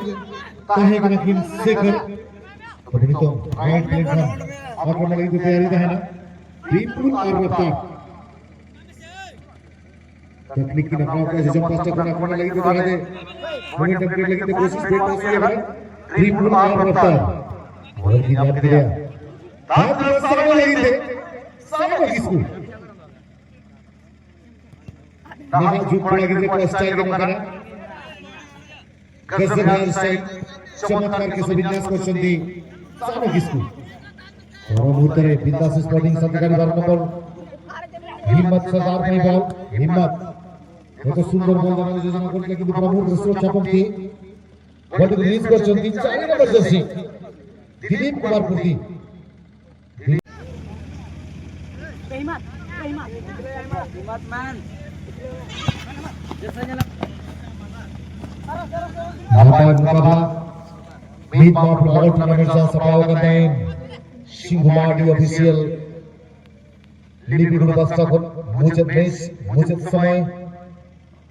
ᱛᱟᱦᱮᱸ ᱠᱟᱱᱟ ᱠᱤᱱ ᱥᱮᱠᱷᱟᱨ᱾ ᱛᱚᱵᱮ ᱱᱤᱛᱚᱜ ᱨᱟᱭᱤᱴ ᱞᱮᱱᱠᱷᱟᱱ ᱟᱠᱨᱚᱢᱚᱱ ᱞᱟᱹᱜᱤᱫ ᱛᱮ ᱛᱮᱭᱟᱨᱤ ᱛᱟᱦᱮᱱᱟ᱾ ᱵᱤᱯᱩᱞ ᱟᱨ ᱨᱟᱯᱛᱟᱨ᱾ ᱛᱟᱠᱱᱤᱠ ᱠᱤᱱ ᱟᱯᱱᱟᱨ ᱠᱮᱫᱟ, ᱡᱚᱡᱚᱢ ᱯᱟᱥᱴᱟ ᱠᱷᱚᱱ ᱟᱠᱨᱚᱢᱚᱱ ᱞᱟᱹᱜᱤᱫ ᱛᱮ ᱛᱟᱦᱮᱸ ᱠᱟᱛᱮ momentum create ᱞᱟᱹᱜᱤᱫ ᱛᱮ ᱠᱳᱥᱤᱥ ᱵᱮᱴ ᱯᱟᱥ ᱦᱩᱭ ᱟᱠᱟᱱᱟ᱾ ᱵᱤᱯᱩᱞ ᱟᱨ ᱨᱟᱯᱛᱟᱨ᱾ ᱵᱚᱞ ᱠᱤᱱ ᱧᱟᱢ ᱠᱮᱫᱟ᱾ ᱛᱟᱨᱯᱚᱨᱮ ᱥᱟᱵ ᱞᱟᱹᱜᱤᱫ ᱛᱮ ᱥᱟᱵ ᱠᱤᱥᱠᱩ᱾ ᱱᱟᱦᱟᱜ ᱡᱩᱜᱽ ᱠᱚᱲᱟ ᱜᱤᱫᱽᱨᱟᱹ ᱠᱚᱣᱟᱜ ᱥᱴᱟᱭᱤᱞ ᱫᱚ ᱱᱚᱝᱠᱟᱱᱟ᱾ ᱜᱟᱡᱟᱵ ᱦᱮᱭᱟᱨ ᱥᱴᱟᱭᱤᱞ, ᱪᱚᱢᱚᱛᱠᱟᱨ ᱠᱮᱥᱮ ᱵᱤᱱᱭᱟᱥ ᱠᱚᱨᱪᱚᱱᱛᱤ ᱥᱟᱵ ᱠᱤᱥᱠᱩ᱾ ᱯᱚᱨᱚ ᱢᱩᱦᱩᱨᱛᱚ ᱨᱮ ᱵᱤᱱᱫᱟᱥ ᱥᱯᱳᱨᱴᱤᱝ ᱥᱟᱱᱛᱤᱠᱟᱨᱤ ᱵᱟᱨᱚ ᱱᱚᱢᱵᱚᱨ ᱦᱤᱢᱢᱚᱛ ᱥᱚᱨᱫᱟᱨ ᱯᱟᱭᱵᱟᱞ ᱦᱤᱢᱢᱚᱛ᱾ ᱮᱛᱚ ᱥᱩᱱᱫᱚᱨ ᱵᱚᱞ ᱫᱟᱱᱟ ᱡᱳᱡᱚᱱᱟ ᱠᱚᱨᱛᱮ ᱠᱤᱱᱛᱩ ᱯᱚᱨᱚ ᱢᱩᱦᱩᱨᱛᱚ ᱨᱮ ᱥᱨᱳᱛ ᱪᱟᱯᱚᱢ ᱛᱮ ᱵᱚᱞ ᱨᱤᱞᱤᱡᱽ ᱠᱚᱨᱪᱚᱱᱛᱤ ᱪᱟᱨ ᱱᱚᱢᱵᱚᱨ ᱡᱟᱹᱨᱥᱤ ᱫᱤᱞᱤᱯ ᱠᱩᱢᱟᱨ ᱯᱩᱨᱛᱤ᱾ ᱱᱟᱯᱟᱭ ᱢᱩᱠᱟᱵᱞᱟ ᱢᱤᱫ ᱢᱟᱦᱟ ᱯᱷᱩᱴᱵᱚᱞ ᱴᱩᱨᱱᱟᱢᱮᱱᱴ ᱥᱟᱶ ᱥᱟᱯᱲᱟᱣ ᱟᱠᱟᱱ ᱛᱟᱦᱮᱸᱱ ᱥᱤᱝᱦᱩ ᱢᱟᱨᱰᱤ ᱚᱯᱷᱤᱥᱤᱭᱟᱞ ᱞᱤᱯᱤ ᱜᱩᱰᱩ ᱯᱟᱥᱴᱟ ᱠᱷᱚᱱ ᱢᱩᱪᱟᱹᱫ ᱢᱮᱪ, ᱢᱩᱪᱟᱹᱫ ᱥᱚᱢᱚᱭ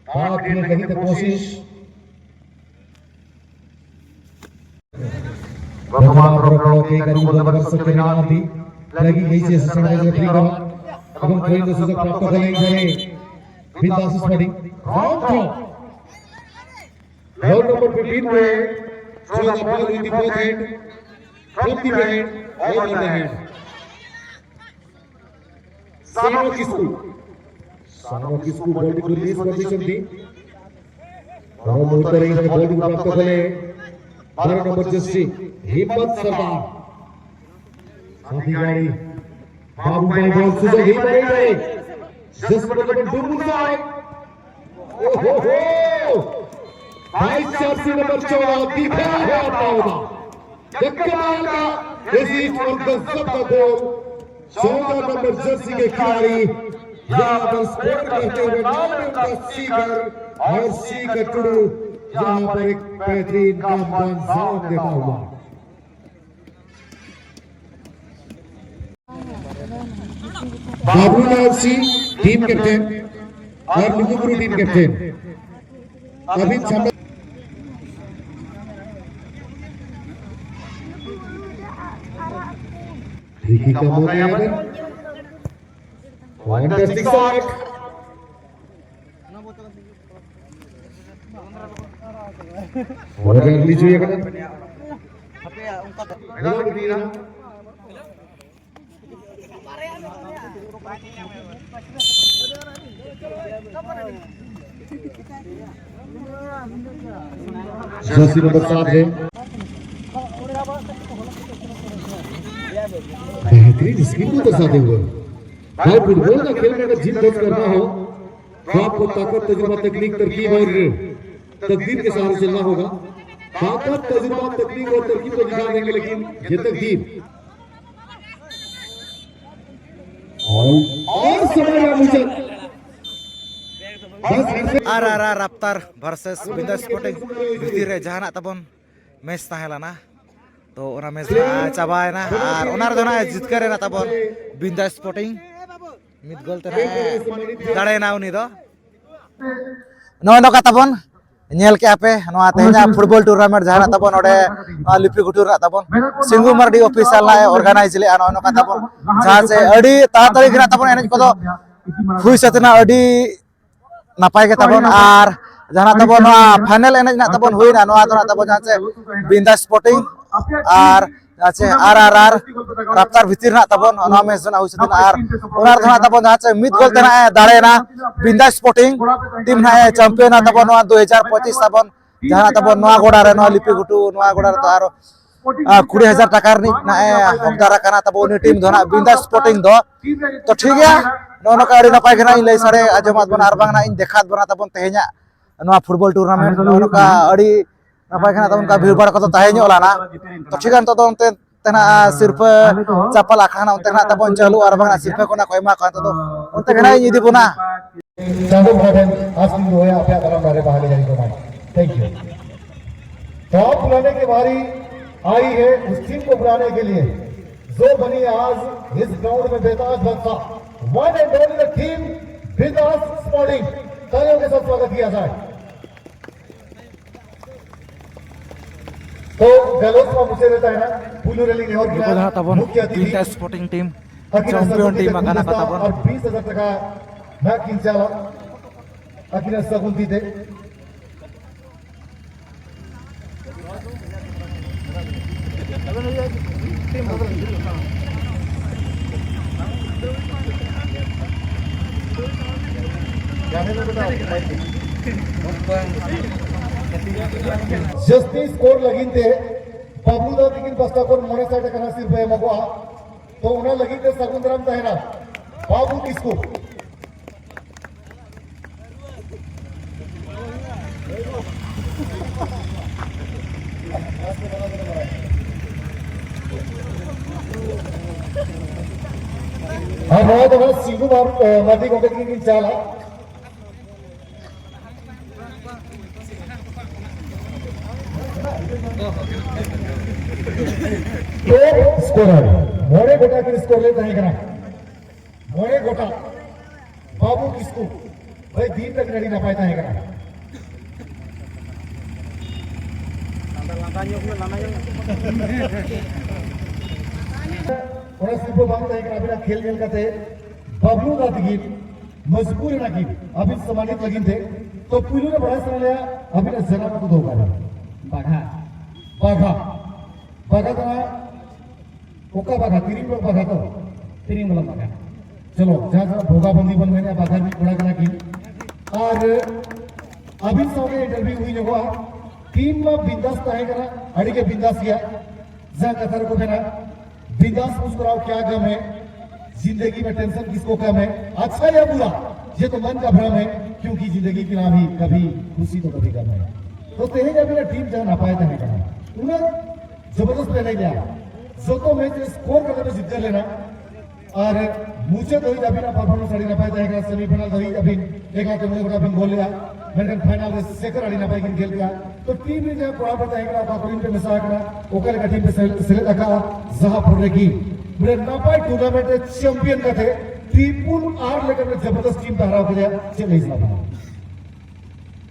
ᱯᱟᱨ ᱠᱷᱮᱞ ᱞᱟᱹᱜᱤᱫ ᱛᱮ ᱠᱳᱥᱤᱥ᱾ ᱵᱚᱨᱛᱚᱢᱟᱱ ᱨᱚᱯᱚᱲ ᱛᱮ ᱠᱟᱹᱨᱩ ᱵᱚᱞ ᱵᱟᱨ ᱥᱮ ᱯᱮᱱᱟᱞᱴᱤ ᱞᱟᱹᱜᱤᱫ ᱮᱭᱤᱪ ᱮᱥ ᱥᱟᱱᱨᱟᱭᱡᱟᱨ ᱯᱷᱨᱤ ᱠᱚ ᱮᱵᱚᱝ ᱯᱚᱭᱮᱱᱴ ᱥᱩᱡᱳᱜᱽ ᱯᱨᱟᱯᱛᱚ ᱠᱚ ᱞᱟᱹᱜᱤᱫ ᱫᱷᱟᱨᱮ ᱵᱤᱱᱫᱟᱥ ᱥᱯᱟᱰᱤ ᱨᱚᱝ ᱛᱷᱨᱳ᱾ Round number fifteen में throw the ball in the both hand, from the right hand, over the hand. सानो किस्कू, सानो किस्कू बॉल को रिलीज पोजीशन दी। और मुहूर्त रही है बॉल को प्राप्त कर ले। बारह नंबर जर्सी हिम्मत सरदार। साथी गाड़ी बाबू भाई बॉल सुजो ही बने गए। जस्ट मतलब डुबुल साहब। ओहो हो! बाईस जर्सी नंबर चौदह दिखा है अपना होगा। कमाल का एसिस्ट और गजब का गोल। चौदह नंबर जर्सी के खिलाड़ी यहाँ पर स्कोर करते हुए नौ रन का सीकर और सीकर टुडू यहाँ पर एक बेहतरीन काम का अंजाम देता हुआ। बाबूलाल सिंह टीम कैप्टन और लुगुबुरु टीम कैप्टन अभी छंबे ठीक ही काम हो गया यहाँ पर। Fantastic shot. और लीजिए। जर्सी नंबर सात है। बेहतरीन स्किल को दर्शाते हुए। भाई, फुटबॉल का खेल में अगर जिद दर्ज करना हो तो आपको ताकत, तजुर्बा, तकनीक, तरकीब और तकदीर के सहारे चलना होगा। ताकत, तजुर्बा, तकनीक और तरकीब तो निकाल देंगे, लेकिन ये तकदीर और, और समय का मुझे बस ऐसे ᱟᱨ ᱟᱨ ᱟᱨ ᱨᱟᱯᱛᱟᱨ ᱵᱷᱟᱨᱥᱮᱥ ᱵᱤᱱᱫᱟ ᱥᱯᱳᱨᱴᱤᱝ ᱵᱷᱤᱛᱤᱨ ᱨᱮ ᱡᱟᱦᱟᱱᱟᱜ ᱛᱟᱵᱚᱱ ᱢᱮᱪ ᱛᱟᱦᱮᱸ ᱞᱮᱱᱟ᱾ ᱛᱚ ᱚᱱᱟ ᱢᱮᱪ ᱱᱟᱜ ᱪᱟᱵᱟᱭᱮᱱᱟ ᱟᱨ ᱚᱱᱟ ᱨᱮᱫᱚ ᱱᱟᱜ ᱡᱤᱛᱠᱟᱹᱨ ᱮᱱᱟ ᱛᱟᱵᱚᱱ ᱵᱤᱱᱫᱟ ᱥᱯᱳᱨᱴᱤᱝ᱾ ᱢᱤᱫ ᱜᱳᱞ ᱛᱮ ᱱᱟᱜ ᱫᱟᱲᱮᱭᱮᱱᱟ ᱩᱱᱤ ᱫᱚ᱾ ᱱᱚᱜᱼᱚᱭ ᱱᱚᱝᱠᱟ ᱛᱟᱵᱚᱱ ᱧᱮᱞ ᱠᱮᱜᱼᱟ ᱯᱮ ᱱᱚᱣᱟ ᱛᱮᱦᱮᱧᱟᱜ ᱯᱷᱩᱴᱵᱚᱞ ᱴᱩᱨᱱᱟᱢᱮᱱᱴ ᱡᱟᱦᱟᱸ ᱱᱟᱜ ᱛᱟᱵᱚᱱ ᱱᱚᱰᱮ ᱱᱚᱣᱟ ᱞᱤᱯᱤ ᱜᱷᱩᱴᱩ ᱨᱮᱱᱟᱜ ᱛᱟᱵᱚᱱ ᱥᱤᱝᱜᱩ ᱢᱟᱨᱰᱤ ᱚᱯᱷᱤᱥᱤᱭᱟᱞ ᱱᱟᱜ ᱮ ᱚᱨᱜᱟᱱᱟᱭᱤᱡᱽ ᱞᱮᱜᱼᱟ᱾ ᱱᱚᱜᱼᱚᱭ ᱱᱚᱝᱠᱟ ᱛᱟᱵᱚᱱ ᱡᱟᱦᱟᱸ ᱪᱮ ᱟᱹᱰᱤ ᱛᱟᱲᱟᱛᱟᱲᱤ ᱜᱮ ᱱᱟᱜ ᱛᱟᱵᱚᱱ ᱮᱱᱮᱡ ᱠᱚᱫᱚ ᱦᱩᱭ ᱥᱟᱹᱛ ᱮᱱᱟ᱾ ᱟᱹᱰᱤ ᱱᱟᱯᱟᱭ ᱜᱮ ᱛᱟᱵᱚᱱ᱾ ᱟᱨ ᱡᱟᱦᱟᱸ ᱛᱟᱵᱚᱱ ᱱᱚᱣᱟ ᱯᱷᱟᱭᱱᱮᱞ ᱮᱱᱮᱡ ᱨᱮᱱᱟᱜ ᱛᱟᱵᱚᱱ ᱦᱩᱭᱱᱟ, ᱱᱚᱣᱟ ᱫᱚ ᱱᱟᱜ ᱛᱟᱵᱚᱱ ᱡᱟᱦᱟᱸ ᱪᱮ ᱵᱤᱱᱫᱟ ᱥᱯᱳᱨᱴᱤᱝ ᱟᱨ ᱡᱟᱦᱟᱸ ᱪᱮ ᱟᱨ ᱟᱨ ᱟᱨ ᱨᱟᱯᱛᱟᱨ ᱵᱷᱤᱛᱤᱨ ᱨᱮᱱᱟᱜ ᱛᱟᱵᱚᱱ ᱱᱚᱣᱟ ᱢᱮᱪ ᱫᱚ ᱱᱟᱜ ᱦᱩᱭ ᱥᱟᱹᱛ ᱮᱱᱟ᱾ ᱟᱨ ᱚᱱᱟ ᱨᱮᱫᱚ ᱱᱟᱜ ᱛᱟᱵᱚᱱ ᱡᱟᱦᱟᱸ ᱪᱮ ᱢᱤᱫ ᱜᱳᱞ ᱛᱮ ᱱᱟᱜ ᱮ ᱫᱟᱲᱮᱭᱮᱱᱟ ᱵᱤᱱᱫᱟ ᱥᱯᱳᱨᱴᱤᱝ ᱴᱤᱢ ᱱᱟᱜ ᱮ ᱪᱟᱢᱯᱤᱭᱟᱱᱟ ᱛᱟᱵᱚᱱ ᱱᱚᱣᱟ ᱫᱩ ᱦᱟᱡᱟᱨ ᱯᱚᱸᱪᱤᱥ ᱛᱟᱵᱚᱱ᱾ ᱡᱟᱦᱟᱸ ᱛᱟᱵᱚᱱ ᱱᱚᱣᱟ ᱜᱚᱰᱟ ᱨᱮ, ᱱᱚᱣᱟ ᱞᱤᱯᱤ ᱜᱷᱩᱴᱩ ᱱᱚᱣᱟ ᱜᱚᱰᱟ ᱨᱮᱫᱚ ᱟᱨᱚ ᱟᱨ ᱠᱩᱲᱤ ᱦᱟᱡᱟᱨ ᱴᱟᱠᱟ ᱨᱤᱱᱤᱡ ᱱᱟᱜ ᱮ ᱦᱚᱠᱫᱟᱨ ᱟᱠᱟᱱᱟ ᱛᱟᱵᱚ ᱩᱱᱤ ᱴᱤᱢ ᱫᱚ ᱱᱟᱜ ᱵᱤᱱᱫᱟ ᱥᱯᱳᱨᱴᱤᱝ ᱫᱚ᱾ ᱛᱚ ᱴᱷᱤᱠ ᱜᱮᱭᱟ, ᱱᱚᱜᱼᱚ ᱱᱚᱝᱠᱟ ᱟᱹᱰᱤ ᱱᱟᱯᱟᱭ ᱜᱮ ᱱᱟᱜ ᱤᱧ ᱞᱟᱹᱭ ᱥᱟᱰᱮ ᱟᱸᱡᱚᱢᱟᱫ ᱵᱚᱱᱟ ᱟᱨ ᱵᱟᱝ ᱱᱟᱜ ᱤᱧ ᱫᱮᱠᱷᱟᱣᱟᱫ ᱵᱚᱱᱟ ᱛᱟᱵᱚᱱ ᱛᱮᱦᱮᱧᱟᱜ ᱱᱚᱣᱟ ᱯᱷᱩᱴᱵᱚᱞ ᱴᱩᱨᱱᱟᱢᱮᱱᱴ᱾ ᱱᱚᱜᱼᱚ ᱱᱚᱝᱠᱟ ᱟᱹᱰᱤ ᱱᱟᱯᱟᱭ ᱜᱮ ᱱᱟᱜ ᱛᱟᱵᱚᱱ ᱚᱱᱠᱟ ᱵᱷᱤᱲ ᱵᱷᱟᱲ ᱠᱚᱫᱚ ᱛᱟᱦᱮᱸ ᱧᱚᱜ ᱞᱮᱱᱟ᱾ ᱛᱚ ᱴᱷᱤᱠ ᱜᱮᱭᱟ, ᱱᱤᱛᱚᱜ ᱫᱚ ᱚᱱᱛᱮ ᱛᱮ ᱱᱟᱜ ᱥᱤᱨᱯᱟᱹ ᱪᱟᱯᱟᱞ ᱟᱠᱷᱲᱟ ᱱᱟᱜ ᱚᱱᱛᱮ ᱱᱟᱜ ᱛᱟᱵᱚᱱ ᱪᱟᱹᱞᱩᱜᱼᱟ ᱟᱨ ᱵᱟᱝ ᱱᱟᱜ ᱥᱤᱨᱯᱟᱹ ᱠᱚ ᱱᱟᱜ ᱠᱚ ᱮᱢᱟ ᱠᱚᱣᱟ᱾ ᱱᱤᱛᱚᱜ ᱫᱚ ᱚᱱᱛᱮ ᱜᱮ ᱱᱟᱜ ᱤᱧ ᱤᱫᱤ ᱵᱚᱱᱟ᱾ ᱪᱟᱸᱫᱚ ᱵᱚᱸᱜᱟ ᱴᱷᱮᱱ ᱟᱥ ᱫᱚᱧ ᱫᱚᱦᱚᱭᱟ, ᱟᱯᱮᱭᱟᱜ ᱫᱟᱨᱟᱢ ᱫᱟᱲᱮ ᱵᱟᱦᱟᱞ ᱡᱟᱹᱱᱤᱡ ᱠᱚ ᱮᱢᱟ᱾ Thank you. ᱴᱚᱯ ᱵᱩᱞᱟᱱᱮ ᱠᱤ ᱵᱟᱨᱤ ᱟᱭ ᱦᱮ, ᱩᱥ ᱴᱤᱢ ᱠᱚ ᱵᱩᱞᱟᱱᱮ ᱠᱮ ᱞᱤᱭᱮ ᱡᱳ ᱵᱟᱱᱤ ᱟᱡ ᱤᱥ ᱜᱨᱟᱩᱱᱰ ᱢᱮ ᱵᱮᱛᱟᱡ ᱵᱟᱫᱥᱟ, one and only the team Bindas sporting, ᱛᱟᱞᱤᱭᱚᱸ ᱠᱮ ᱥᱟᱛᱷ ᱥᱣᱟᱜᱚᱛ ᱠᱤᱭᱟ ᱡᱟᱭᱮ᱾ ᱛᱚ ᱜᱟᱞᱚᱪ ᱢᱟ ᱢᱩᱪᱟᱹᱫ ᱨᱮ ᱛᱟᱦᱮᱱᱟ᱾ ᱯᱩᱭᱞᱩ ᱨᱮᱞᱤᱧ ᱱᱮᱦᱚᱨ ᱱᱩᱠᱩ ᱫᱚ ᱦᱟᱸᱜ ᱛᱟᱵᱚᱱ ᱢᱩᱠᱷᱭᱟ ᱚᱛᱤᱛᱷᱤ ᱵᱤᱱᱫᱟᱥ ᱥᱯᱳᱨᱴᱤᱝ ᱴᱤᱢ ᱟᱹᱠᱤᱱᱟᱜ ᱪᱟᱢᱯᱤᱭᱚᱱ ᱥᱟᱹᱜᱩᱱ ᱴᱤᱢ ᱛᱮ ᱟᱠᱟᱱᱟ ᱠᱚ ᱜᱩᱞᱫᱚᱥᱛᱟ ᱛᱟᱵᱚᱱ᱾ ᱟᱨ ᱵᱤᱥ ᱦᱟᱡᱟᱨ ᱴᱟᱠᱟ ᱱᱟᱜ ᱠᱤᱱ ᱪᱟᱞᱟ ᱟᱹᱠᱤᱱᱟᱜ ᱥᱟᱹᱜᱩᱱ ᱛᱤ ᱛᱮ᱾ ᱡᱟᱹᱥᱛᱤ ᱥᱠᱳᱨ ᱞᱟᱹᱜᱤᱫ ᱛᱮ ᱵᱟᱹᱵᱞᱩ ᱫᱟ ᱛᱤᱠᱤᱱ ᱯᱟᱥᱴᱟ ᱠᱷᱚᱱ ᱢᱚᱬᱮ ᱥᱟᱭ ᱴᱟᱠᱟ ᱨᱮᱱᱟᱜ ᱥᱤᱨᱯᱟᱹ ᱮᱢᱚᱜᱚᱜᱼᱟ᱾ ᱛᱚ ᱚᱱᱟ ᱞᱟᱹᱜᱤᱫ ᱛᱮ ᱥᱟᱹᱜᱩᱱ ᱫᱟᱨᱟᱢ ᱛᱟᱦᱮᱱᱟ ᱵᱟᱹᱵᱩ ᱠᱤᱥᱠᱩ᱾ ᱟᱨ ᱱᱚᱣᱟ ᱫᱚ ᱦᱟᱸᱜ ᱥᱤᱝᱜᱩ ᱢᱟᱨ-, ᱮ, ᱢᱟᱨᱰᱤ ᱜᱚᱢᱠᱮ ᱛᱟᱹᱠᱤᱱ ᱠᱤᱱ ᱪᱟᱞᱟ᱾ ᱴᱚᱯ ᱥᱠᱳᱨᱟᱨ, ᱢᱚᱬᱮ ᱜᱚᱴᱟ ᱠᱤᱱ ᱥᱠᱳᱨ ᱞᱮᱫ ᱛᱟᱦᱮᱸ ᱠᱟᱱᱟ᱾ ᱢᱚᱬᱮ ᱜᱚᱴᱟ᱾ ᱵᱟᱹᱵᱩ ᱠᱤᱥᱠᱩ, ᱵᱷᱟᱹᱭ ᱫᱤᱱ ᱛᱟᱹᱠᱤᱱ ᱟᱹᱰᱤ ᱱᱟᱯᱟᱭ ᱛᱟᱦᱮᱸ ᱠᱟᱱᱟ᱾ ᱚᱱᱟ ᱥᱤᱨᱯᱟᱹ ᱵᱟᱝ ᱛᱟᱦᱮᱸ ᱠᱟᱱᱟ ᱟᱹᱵᱤᱱᱟᱜ ᱠᱷᱮᱞ ᱧᱮᱞ ᱠᱟᱛᱮ᱾ ᱵᱟᱵᱞᱩ ᱫᱟ ᱛᱟᱹᱠᱤᱱ ᱢᱚᱡᱽᱵᱩᱨ ᱮᱱᱟ ᱠᱤᱱ ᱟᱹᱵᱤᱱ ᱥᱚᱢᱢᱟᱱᱤᱛ ᱞᱟᱹᱜᱤᱫ ᱛᱮ᱾ ᱛᱚ ᱯᱩᱭᱞᱩ ᱨᱮ ᱵᱟᱲᱟᱭ ᱥᱟᱱᱟ ᱞᱮᱭᱟ ᱟᱹᱵᱤᱱᱟᱜ ᱡᱟᱱᱟᱢ ᱟᱹᱛᱩ ᱫᱚ ᱚᱠᱟᱨᱮ? ᱵᱟᱜᱷᱟ᱾ ᱵᱟᱜᱷᱟ᱾ ᱵᱟᱜᱷᱟ ᱫᱚ ᱦᱟᱸᱜ ᱚᱠᱟ ᱵᱟᱜᱷᱟ? ᱛᱤᱨᱤᱝ ᱵᱞᱚᱠ ᱵᱟᱜᱷᱟ ᱛᱚ? ᱛᱤᱨᱤᱝ ᱵᱞᱚᱠ ᱵᱟᱜᱷᱟ᱾ ᱪᱚᱞᱚ, ᱡᱟᱦᱟᱸ ᱡᱟᱦᱟᱸ ᱵᱷᱚᱜᱟ ᱵᱚᱱᱫᱤ ᱵᱚᱱ ᱢᱮᱱᱮᱫᱼᱟ, ᱵᱟᱜᱷᱟ ᱨᱤᱱᱤᱡ ᱠᱚᱲᱟ ᱠᱟᱱᱟ ᱠᱤᱱ᱾ ᱟᱨ ᱟᱹᱵᱤᱱ ᱥᱟᱶᱜᱮ ᱤᱱᱴᱟᱨᱵᱷᱤᱭᱩ ᱦᱩᱭ ᱧᱚᱜᱚᱜᱼᱟ᱾ ᱴᱤᱢ ᱢᱟ ᱵᱤᱱᱫᱟᱥ ᱛᱟᱦᱮᱸ ᱠᱟᱱᱟ, ᱟᱹᱰᱤ ᱜᱮ ᱵᱤᱱᱫᱟᱥ ᱜᱮᱭᱟ᱾ ᱡᱟᱦᱟᱸ ᱠᱟᱛᱷᱟ ᱨᱮᱠᱚ ᱢᱮᱱᱟ, ᱵᱤᱱᱫᱟᱥ मुस्कुराओ क्या गम है, जिंदगी में टेंशन किसको कम है, अच्छा या बुरा, ये तो मन का भ्रम है, क्योंकि जिंदगी के नाम ही कभी खुशी तो कभी गम है। तो ᱛᱮᱦᱮᱧ ᱟᱹᱵᱤᱱᱟᱜ ᱴᱤᱢ ᱡᱟᱦᱟᱸ ᱱᱟᱯᱟᱭ ᱛᱟᱦᱮᱸ ᱠᱟᱱᱟ, ᱩᱱᱟᱹᱜ ᱡᱚᱵᱚᱨᱫᱚᱥᱛ ᱯᱮ ᱮᱱᱮᱡ ᱞᱮᱜᱼᱟ, ᱡᱚᱛᱚ ᱢᱮᱪ ᱨᱮ ᱥᱠᱳᱨ ᱠᱟᱛᱮ ᱯᱮ ᱡᱤᱛᱠᱟᱹᱨ ᱞᱮᱱᱟ᱾ ᱟᱨ ᱢᱩᱪᱟᱹᱫ ᱫᱷᱟᱹᱵᱤᱡ ᱟᱹᱵᱤᱱᱟᱜ ᱯᱟᱨᱯᱷᱚᱨᱢᱮᱱᱥ ᱟᱹᱰᱤ ᱱᱟᱯᱟᱭ ᱛᱟᱦᱮᱸ ᱠᱟᱱᱟ᱾ ᱥᱮᱢᱤᱯᱷᱟᱭᱱᱟᱞ ᱫᱷᱟᱹᱵᱤᱡ ᱟᱹᱵᱤᱱ ᱮᱠᱟᱞ ᱛᱮ ᱢᱚᱬᱮ ᱜᱚᱴᱟ ᱵᱤᱱ ᱜᱳᱞ ᱞᱮᱜᱼᱟ, ᱢᱮᱱᱠᱷᱟᱱ ᱯᱷᱟᱭᱱᱟᱞ ᱨᱮ ᱥᱮᱠᱷᱚᱨ ᱟᱹᱰᱤ ᱱᱟᱯᱟᱭ ᱵᱤᱱ ᱠᱷᱮᱞ ᱠᱮᱜᱼᱟ᱾ ᱛᱚ ᱴᱤᱢ ᱨᱮ ᱡᱟᱦᱟᱸ ᱠᱚᱲᱟ ᱠᱚ ᱛᱟᱦᱮᱸ ᱠᱟᱱᱟ, ᱚᱠᱟ ᱠᱚᱨᱮᱱ ᱯᱮ ᱢᱮᱥᱟ ᱟᱠᱟᱱᱟ, ᱚᱠᱟ ᱞᱮᱠᱟ ᱴᱤᱢ ᱯᱮ ᱥᱮᱞᱮᱫ ᱥᱮᱞᱮᱫ ᱟᱠᱟᱫᱼᱟ, ᱡᱟᱦᱟᱸ ᱯᱚᱨᱮ ᱜᱮ ᱢᱟᱱᱮ ᱱᱟᱯᱟᱭ ᱴᱩᱨᱱᱟᱢᱮᱱᱴ ᱨᱮ ᱪᱟᱢᱯᱤᱭᱟᱱ ᱠᱟᱛᱮ ᱴᱨᱤᱯᱩᱞ ᱟᱨ ᱞᱮᱠᱟᱱ ᱡᱚᱵᱚᱨᱫᱚᱥ ᱴᱤᱢ ᱯᱮ ᱦᱟᱨᱟᱣ ᱠᱮᱫᱮᱭᱟ, ᱪᱮᱫ ᱞᱟᱹᱭ ᱥᱟᱱᱟ ᱵᱚᱱᱟ?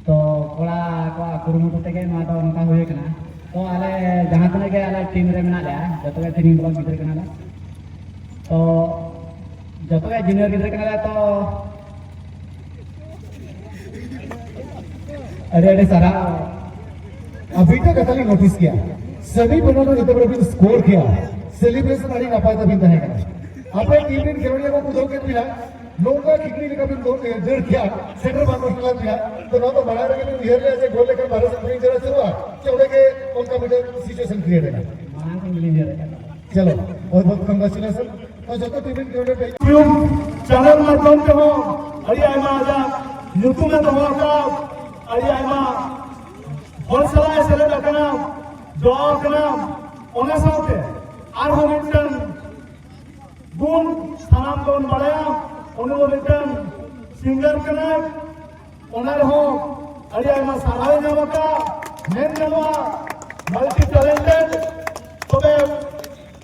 ᱛᱚ ᱠᱚᱲᱟ ᱠᱚᱣᱟᱜ ᱠᱩᱨᱩᱢᱩᱴᱩ ᱛᱮᱜᱮ ᱱᱚᱣᱟ ᱫᱚ ᱱᱚᱝᱠᱟ ᱦᱩᱭ ᱟᱠᱟᱱᱟ᱾ ᱛᱚ ᱟᱞᱮ ᱡᱟᱦᱟᱸ ᱛᱤᱱᱟᱹᱜ ᱜᱮ ᱟᱞᱮ ᱴᱤᱢ ᱨᱮ ᱢᱮᱱᱟᱜ ᱞᱮᱭᱟ, ᱡᱚᱛᱚ ᱜᱮ ᱛᱤᱨᱤᱝ ᱵᱞᱚᱠ ᱜᱤᱫᱽᱨᱟᱹ ᱠᱟᱱᱟᱞᱮ᱾ ᱛᱚ ᱡᱚᱛᱚ ᱜᱮ ᱡᱩᱱᱤᱭᱚᱨ ᱜᱤᱫᱽᱨᱟᱹ ᱠᱟᱱᱟᱞᱮ᱾ ᱛᱚ ᱟᱹᱰᱤ ᱟᱹᱰᱤ ᱥᱟᱨᱦᱟᱣ᱾ ᱟᱹᱵᱤᱱ ᱴᱷᱮᱱ ᱠᱟᱛᱷᱟ ᱞᱤᱧ ᱱᱳᱴᱤᱥ ᱠᱮᱭᱟ, ᱥᱮᱢᱤ ᱯᱷᱟᱭᱱᱟᱞ ᱨᱮ ᱡᱚᱛᱚ ᱵᱚᱲ ᱵᱤᱱ ᱥᱠᱳᱨ ᱠᱮᱭᱟ, ᱥᱮᱞᱤᱵᱨᱮᱥᱚᱱ ᱟᱹᱰᱤ ᱱᱟᱯᱟᱭ ᱛᱟᱵᱤᱱ ᱛᱟᱦᱮᱸ ᱠᱟᱱᱟ᱾ ᱟᱯᱮ ᱴᱤᱢ ᱨᱮᱱ ᱠᱷᱮᱞᱳᱰᱤᱭᱟᱹ ᱠᱚ ᱠᱩᱫᱟᱹᱣ ᱠᱮᱫ ᱵᱤᱱᱟ, ᱱᱚᱝᱠᱟ ᱠᱷᱤᱠᱲᱤ ᱞᱮᱠᱟ ᱵᱤᱱ ᱫᱚ-, ᱫᱟᱹᱲ ᱠᱮᱭᱟ, ᱥᱮᱴᱮᱨ ᱵᱟᱝ ᱠᱚ ᱥᱮᱴᱮᱨ ᱠᱮᱭᱟ᱾ ᱛᱚ ᱱᱚᱣᱟ ᱫᱚ ᱢᱟᱲᱟᱝ ᱨᱮᱜᱮ ᱵᱤᱱ ᱩᱭᱦᱟᱹᱨ ᱞᱮᱜᱼᱟ ᱡᱮ ᱜᱳᱞ ᱞᱮᱠᱷᱟᱱ ᱵᱟᱨᱦᱮ ᱥᱮᱫ ᱠᱷᱚᱱ ᱪᱟᱞᱟᱜ ᱪᱟᱞᱟᱜᱼᱟ, ᱪᱮ ᱚᱸᱰᱮ ᱜᱮ ᱚᱱᱠᱟ ᱢᱤᱫᱴᱮᱱ ᱥᱤᱪᱩᱭᱮᱥᱚᱱ ᱠᱨᱤᱭᱮᱴ ᱮᱱᱟ? ᱢᱟᱲᱟᱝ ᱠᱷᱚᱱ ᱜᱮᱞᱤᱧ ᱩᱭᱦᱟᱹᱨ ᱟᱠᱟᱫᱟ᱾ ᱪᱚᱞᱚ, ᱵᱚᱦᱩᱛ ᱵᱚᱦᱩᱛ ᱠᱚᱝᱜᱨᱮᱪᱩᱞᱮᱥᱚᱱ᱾ ᱛᱚ ᱡᱚᱛᱚ ᱴᱤᱢ ᱨᱮᱱ ᱠᱷᱮᱞᱳᱰᱤᱭᱟᱹ ᱯᱮ ᱪᱮᱱᱮᱞ ᱢᱟᱫᱽᱫᱷᱚᱢ ᱛᱮᱦᱚᱸ ᱟᱹᱰᱤ ᱟᱭᱢᱟ ᱟᱡᱟᱜ ᱧᱩᱛᱩᱢ ᱮ ᱫᱚᱦᱚ ᱟᱠᱟᱫ, ᱟᱹᱰᱤ ᱟᱭᱢᱟ ᱦᱚᱲ ᱥᱟᱞᱟᱜ ᱮ ᱥᱮᱞᱮᱫ ᱟᱠᱟᱱᱟ, ᱡᱚᱲᱟᱣ ᱟᱠᱟᱱᱟ᱾ ᱚᱱᱟ ᱥᱟᱶᱛᱮ ᱟᱨᱦᱚᱸ ᱢᱤᱫᱴᱟᱝ ᱜᱩᱱ ᱥᱟᱱᱟᱢ ᱵᱚᱱ ᱵᱟᱲᱟᱭᱟ, ᱩᱱᱤ ᱫᱚ ᱢᱤᱫᱴᱟᱝ ᱥᱤᱝᱜᱟᱨ ᱠᱟᱱᱟᱭ᱾ ᱚᱱᱟ ᱨᱮᱦᱚᱸ ᱟᱹᱰᱤ ᱟᱭᱢᱟ ᱥᱟᱨᱦᱟᱣ ᱧᱟᱢ ᱟᱠᱟᱫ᱾ ᱢᱮᱱ ᱜᱟᱱᱚᱜᱼᱟ, multi talented. ᱛᱚᱵᱮ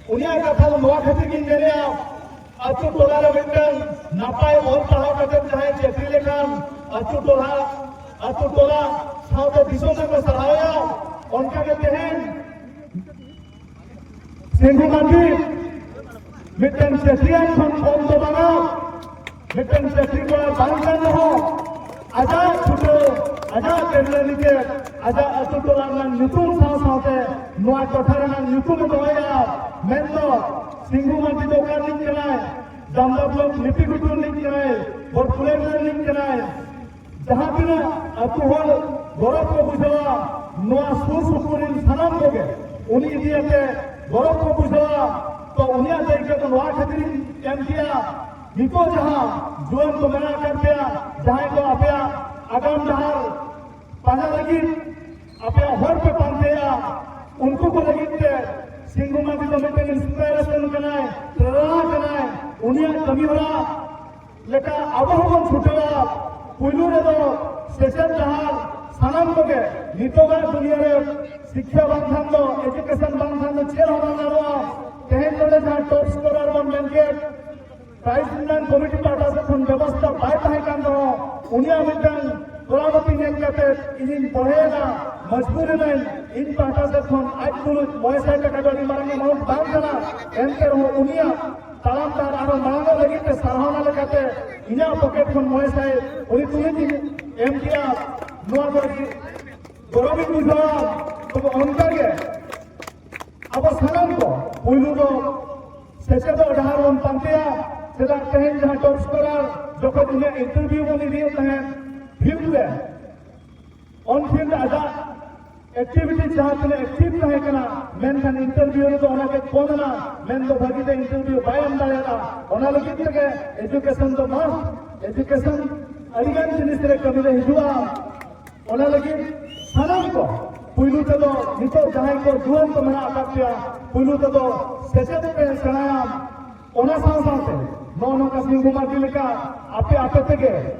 ᱩᱱᱤᱭᱟᱜ ᱠᱟᱛᱷᱟ ᱫᱚ ᱱᱚᱣᱟ ᱠᱷᱟᱹᱛᱤᱨ ᱜᱤᱧ ᱢᱮᱱᱮᱫᱼᱟ, ᱟᱹᱛᱩ ᱴᱚᱞᱟ ᱨᱮ ᱢᱤᱫᱴᱟᱝ ᱱᱟᱯᱟᱭ ᱚᱞ ᱯᱟᱲᱦᱟᱣ ᱠᱟᱛᱮ ᱡᱟᱦᱟᱸᱭ ᱪᱟᱹᱠᱨᱤ ᱞᱮᱠᱷᱟᱱ ᱟᱹᱛᱩ ᱴᱚᱞᱟ, ᱟᱹᱛᱩ ᱴᱚᱞᱟ ᱥᱟᱶᱛᱮ ᱫᱤᱥᱚᱢ ᱨᱮᱠᱚ ᱥᱟᱨᱦᱟᱣᱮᱭᱟ᱾ ᱚᱱᱠᱟᱜᱮ ᱛᱮᱦᱮᱧ ᱥᱤᱝᱜᱩ ᱢᱟᱹᱡᱷᱤ ᱢᱤᱫᱴᱟᱝ ᱪᱟᱹᱠᱨᱤᱭᱟᱱ ᱠᱷᱚᱱ ᱠᱚᱢ ᱫᱚ ᱵᱟᱝᱟ, ᱢᱤᱫᱴᱟᱝ ᱪᱟᱹᱠᱨᱤ ᱠᱚᱲᱟ ᱵᱟᱝ ᱠᱟᱱ ᱨᱮᱦᱚᱸ ᱟᱡᱟᱜ ᱪᱷᱩᱴᱟᱹᱣ, ᱟᱡᱟᱜ ᱠᱟᱹᱢᱤ ᱞᱟᱹᱜᱤᱫ ᱛᱮ ᱟᱡᱟᱜ ᱟᱹᱛᱩ ᱴᱚᱞᱟ ᱨᱮᱱᱟᱜ ᱧᱩᱛᱩᱢ ᱥᱟᱶ ᱥᱟᱶᱛᱮ ᱱᱚᱣᱟ ᱴᱚᱴᱷᱟ ᱨᱮᱱᱟᱜ ᱧᱩᱛᱩᱢ ᱮ ᱫᱚᱦᱚᱭᱟ᱾ ᱢᱮᱱᱫᱚ ᱥᱤᱝᱜᱩ ᱢᱟᱹᱡᱷᱤ ᱫᱚ ᱚᱠᱟ ᱨᱤᱱᱤᱡ ᱠᱟᱱᱟᱭ? ᱡᱟᱢᱫᱟ ᱵᱞᱚᱠ ᱞᱤᱯᱤ ᱜᱷᱩᱴᱩ ᱨᱤᱱᱤᱡ ᱠᱟᱱᱟᱭ, ᱵᱚᱴᱠᱩᱞᱟᱹᱭ ᱨᱤᱱᱤᱡ ᱠᱟᱱᱟᱭ᱾ ᱡᱟᱦᱟᱸ ᱛᱤᱱᱟᱹᱜ ᱟᱹᱛᱩ ᱦᱚᱲ ᱜᱚᱨᱚᱵ ᱠᱚ ᱵᱩᱡᱷᱟᱹᱣᱟ, ᱱᱚᱣᱟ ᱥᱩᱨ ᱥᱩᱯᱩᱨ ᱨᱤᱱ ᱥᱟᱱᱟᱢ ᱠᱚᱜᱮ ᱩᱱᱤ ᱤᱫᱤ ᱠᱟᱛᱮ ᱜᱚᱨᱚᱵ ᱠᱚ ᱵᱩᱡᱷᱟᱹᱣᱟ᱾ ᱛᱚ ᱩᱱᱤᱭᱟᱜ ᱫᱟᱹᱭᱠᱟᱹ ᱫᱚ ᱱᱚᱣᱟ ᱠᱷᱟᱹᱛᱤᱨ ᱤᱧ ᱮᱢ ᱠᱮᱜᱼᱟ, ᱱᱤᱛᱚᱜ ᱡᱟᱦᱟᱸ ᱡᱩᱣᱟᱹᱱ ᱠᱚ ᱢᱮᱱᱟᱜ ᱟᱠᱟᱫ ᱯᱮᱭᱟ, ᱡᱟᱦᱟᱸᱭ ᱠᱚ ᱟᱯᱮᱭᱟᱜ ᱟᱜᱟᱢ ᱰᱟᱦᱟᱨ ᱯᱟᱸᱡᱟ ᱞᱟᱹᱜᱤᱫ ᱟᱯᱮᱭᱟᱜ ᱦᱚᱨ ᱯᱮ ᱯᱟᱱᱛᱮᱭᱟ, ᱩᱱᱠᱩ ᱠᱚ ᱞᱟᱹᱜᱤᱫ ᱛᱮ ᱥᱤᱝᱜᱩ ᱢᱟᱹᱡᱷᱤ ᱫᱚ ᱢᱤᱫᱴᱮᱱ ᱤᱱᱥᱯᱤᱨᱮᱥᱚᱱ ᱠᱟᱱᱟᱭ, ᱯᱨᱮᱨᱚᱱᱟ ᱠᱟᱱᱟᱭ᱾ ᱩᱱᱤᱭᱟᱜ ᱠᱟᱹᱢᱤ ᱦᱚᱨᱟ ᱞᱮᱠᱟ ᱟᱵᱚ ᱦᱚᱸᱵᱚᱱ ᱪᱷᱩᱴᱟᱹᱣᱟ᱾ ᱯᱩᱭᱞᱩ ᱨᱮᱫᱚ ᱥᱮᱪᱮᱫ ᱰᱟᱦᱟᱨ, ᱥᱟᱱᱟᱢ ᱠᱚᱜᱮ ᱱᱤᱛᱚᱜᱟᱜ ᱫᱩᱱᱤᱭᱟᱹ ᱨᱮ ᱥᱤᱠᱠᱷᱟ ᱵᱟᱝᱠᱷᱟᱱ ᱫᱚ, ᱮᱡᱩᱠᱮᱥᱚᱱ ᱵᱟᱝᱠᱷᱟᱱ ᱫᱚ ᱪᱮᱫ ᱦᱚᱸ ᱵᱟᱝ ᱜᱟᱱᱚᱜᱼᱟ᱾ ᱛᱮᱦᱮᱧ ᱱᱚᱰᱮ ᱡᱟᱦᱟᱸ ᱴᱚᱯ ᱥᱠᱳᱨᱟᱨ ᱵᱚᱱ ᱢᱮᱱ ᱠᱮᱫ, ᱯᱨᱟᱭᱤᱡᱽ ᱨᱮᱱᱟᱜ ᱠᱚᱢᱤᱴᱤ ᱯᱟᱦᱴᱟ ᱥᱮᱫ ᱠᱷᱚᱱ ᱵᱮᱵᱚᱥᱛᱷᱟ ᱵᱟᱭ ᱛᱟᱦᱮᱸ ᱠᱟᱱ ᱨᱮᱦᱚᱸ, ᱩᱱᱤᱭᱟᱜ ᱢᱤᱫᱴᱟᱝ ᱛᱚᱲᱟᱣᱟᱹᱛᱤ ᱧᱮᱞ ᱠᱟᱛᱮ ᱤᱧᱤᱧ ᱵᱚᱲᱦᱮᱭᱮᱱᱟ, ᱢᱚᱡᱽᱵᱩᱨ ᱮᱱᱟᱹᱧ᱾ ᱤᱧ ᱯᱟᱦᱴᱟ ᱥᱮᱫ ᱠᱷᱚᱱ ᱟᱡ ᱛᱩᱞᱩᱡ ᱢᱚᱬᱮ ᱥᱟᱭ ᱴᱟᱠᱟ ᱫᱚ ᱟᱹᱰᱤ ᱢᱟᱨᱟᱝ ᱮᱢᱟᱣᱩᱱᱴ ᱵᱟᱝ ᱠᱟᱱᱟ, ᱮᱱᱛᱮ ᱨᱮᱦᱚᱸ ᱩᱱᱤᱭᱟᱜ ᱛᱟᱲᱟᱢ ᱰᱟᱦᱟᱨ ᱟᱨᱦᱚᱸ ᱢᱟᱲᱟᱝᱚᱜ ᱞᱟᱹᱜᱤᱫ ᱛᱮ ᱥᱟᱨᱦᱟᱣᱱᱟ ᱞᱮᱠᱟᱛᱮ ᱤᱧᱟᱹᱜ ᱯᱚᱠᱮᱴ ᱠᱷᱚᱱ ᱢᱚᱬᱮ ᱥᱟᱭ ᱩᱱᱤ ᱛᱩᱞᱩᱡ ᱤᱧ ᱮᱢ ᱠᱮᱜᱼᱟ᱾ ᱱᱚᱣᱟ ᱫᱚ ᱟᱹᱰᱤ ᱜᱚᱨᱚᱵᱤᱧ ᱵᱩᱡᱷᱟᱹᱣᱟ᱾ ᱛᱚᱵᱮ ᱚᱱᱠᱟᱜᱮ ᱟᱵᱚ ᱥᱟᱱᱟᱢ ᱠᱚ ᱯᱩᱭᱞᱩ ᱫᱚ ᱥᱮᱪᱮᱫᱚᱜ ᱰᱟᱦᱟᱨ ᱵᱚᱱ ᱯᱟᱱᱛᱮᱭᱟ᱾ ᱪᱮᱫᱟᱜ ᱛᱮᱦᱮᱧ ᱡᱟᱦᱟᱸ ᱴᱚᱯ ᱥᱠᱳᱨᱟᱨ ᱡᱚᱠᱷᱚᱱ ᱩᱱᱤᱭᱟᱜ ᱤᱱᱴᱟᱨᱵᱷᱤᱭᱩ ᱵᱚᱱ ᱤᱫᱤᱭᱮᱫ ᱛᱟᱦᱮᱸᱫ ᱯᱷᱤᱞᱰ ᱨᱮ, ᱚᱱ ᱯᱷᱤᱞᱰ ᱟᱡᱟᱜ ᱮᱠᱴᱤᱵᱷᱤᱴᱤ ᱡᱟᱦᱟᱸ ᱛᱤᱱᱟᱹᱜ ᱮᱠᱴᱤᱵᱷ ᱛᱟᱦᱮᱸ ᱠᱟᱱᱟ, ᱢᱮᱱᱠᱷᱟᱱ ᱤᱱᱴᱟᱨᱵᱷᱤᱭᱩ ᱨᱮᱫᱚ ᱚᱱᱟ ᱜᱮ ᱠᱚᱢ ᱮᱱᱟ, ᱢᱮᱱᱫᱚ ᱵᱷᱟᱹᱜᱤ ᱛᱮ ᱤᱱᱴᱟᱨᱵᱷᱤᱭᱩ ᱵᱟᱭ ᱮᱢ ᱫᱟᱲᱮᱭᱟᱫᱟ᱾ ᱚᱱᱟ ᱞᱟᱹᱜᱤᱫ ᱛᱮᱜᱮ ᱮᱡᱩᱠᱮᱥᱚᱱ ᱫᱚ ᱢᱟᱥᱴ, ᱮᱡᱩᱠᱮᱥᱚᱱ ᱟᱹᱰᱤᱜᱟᱱ ᱡᱤᱱᱤᱥ ᱨᱮ ᱠᱟᱹᱢᱤ ᱨᱮ ᱦᱤᱡᱩᱜᱼᱟ᱾ ᱚᱱᱟ ᱞᱟᱹᱜᱤᱫ ᱥᱟᱱᱟᱢ ᱠᱚ ᱯᱩᱭᱞᱩ ᱛᱮᱫᱚ ᱱᱤᱛᱚᱜ ᱡᱟᱦᱟᱸᱭ ᱠᱚ ᱡᱩᱣᱟᱹᱱ ᱠᱚ ᱢᱮᱱᱟᱜ ᱟᱠᱟᱫ ᱯᱮᱭᱟ, ᱯᱩᱭᱞᱩ ᱛᱮᱫᱚ ᱥᱮᱪᱮᱫ ᱯᱮ ᱥᱮᱬᱟᱭᱟ᱾ ᱚᱱᱟ ᱥᱟᱶ ᱥᱟᱶᱛᱮ ᱱᱚᱜᱼᱚ ᱱᱚᱝᱠᱟ ᱥᱤᱝᱜᱩ ᱢᱟᱨᱰᱤ ᱞᱮᱠᱟ ᱟᱯᱮ ᱟᱯᱮ ᱛᱮᱜᱮ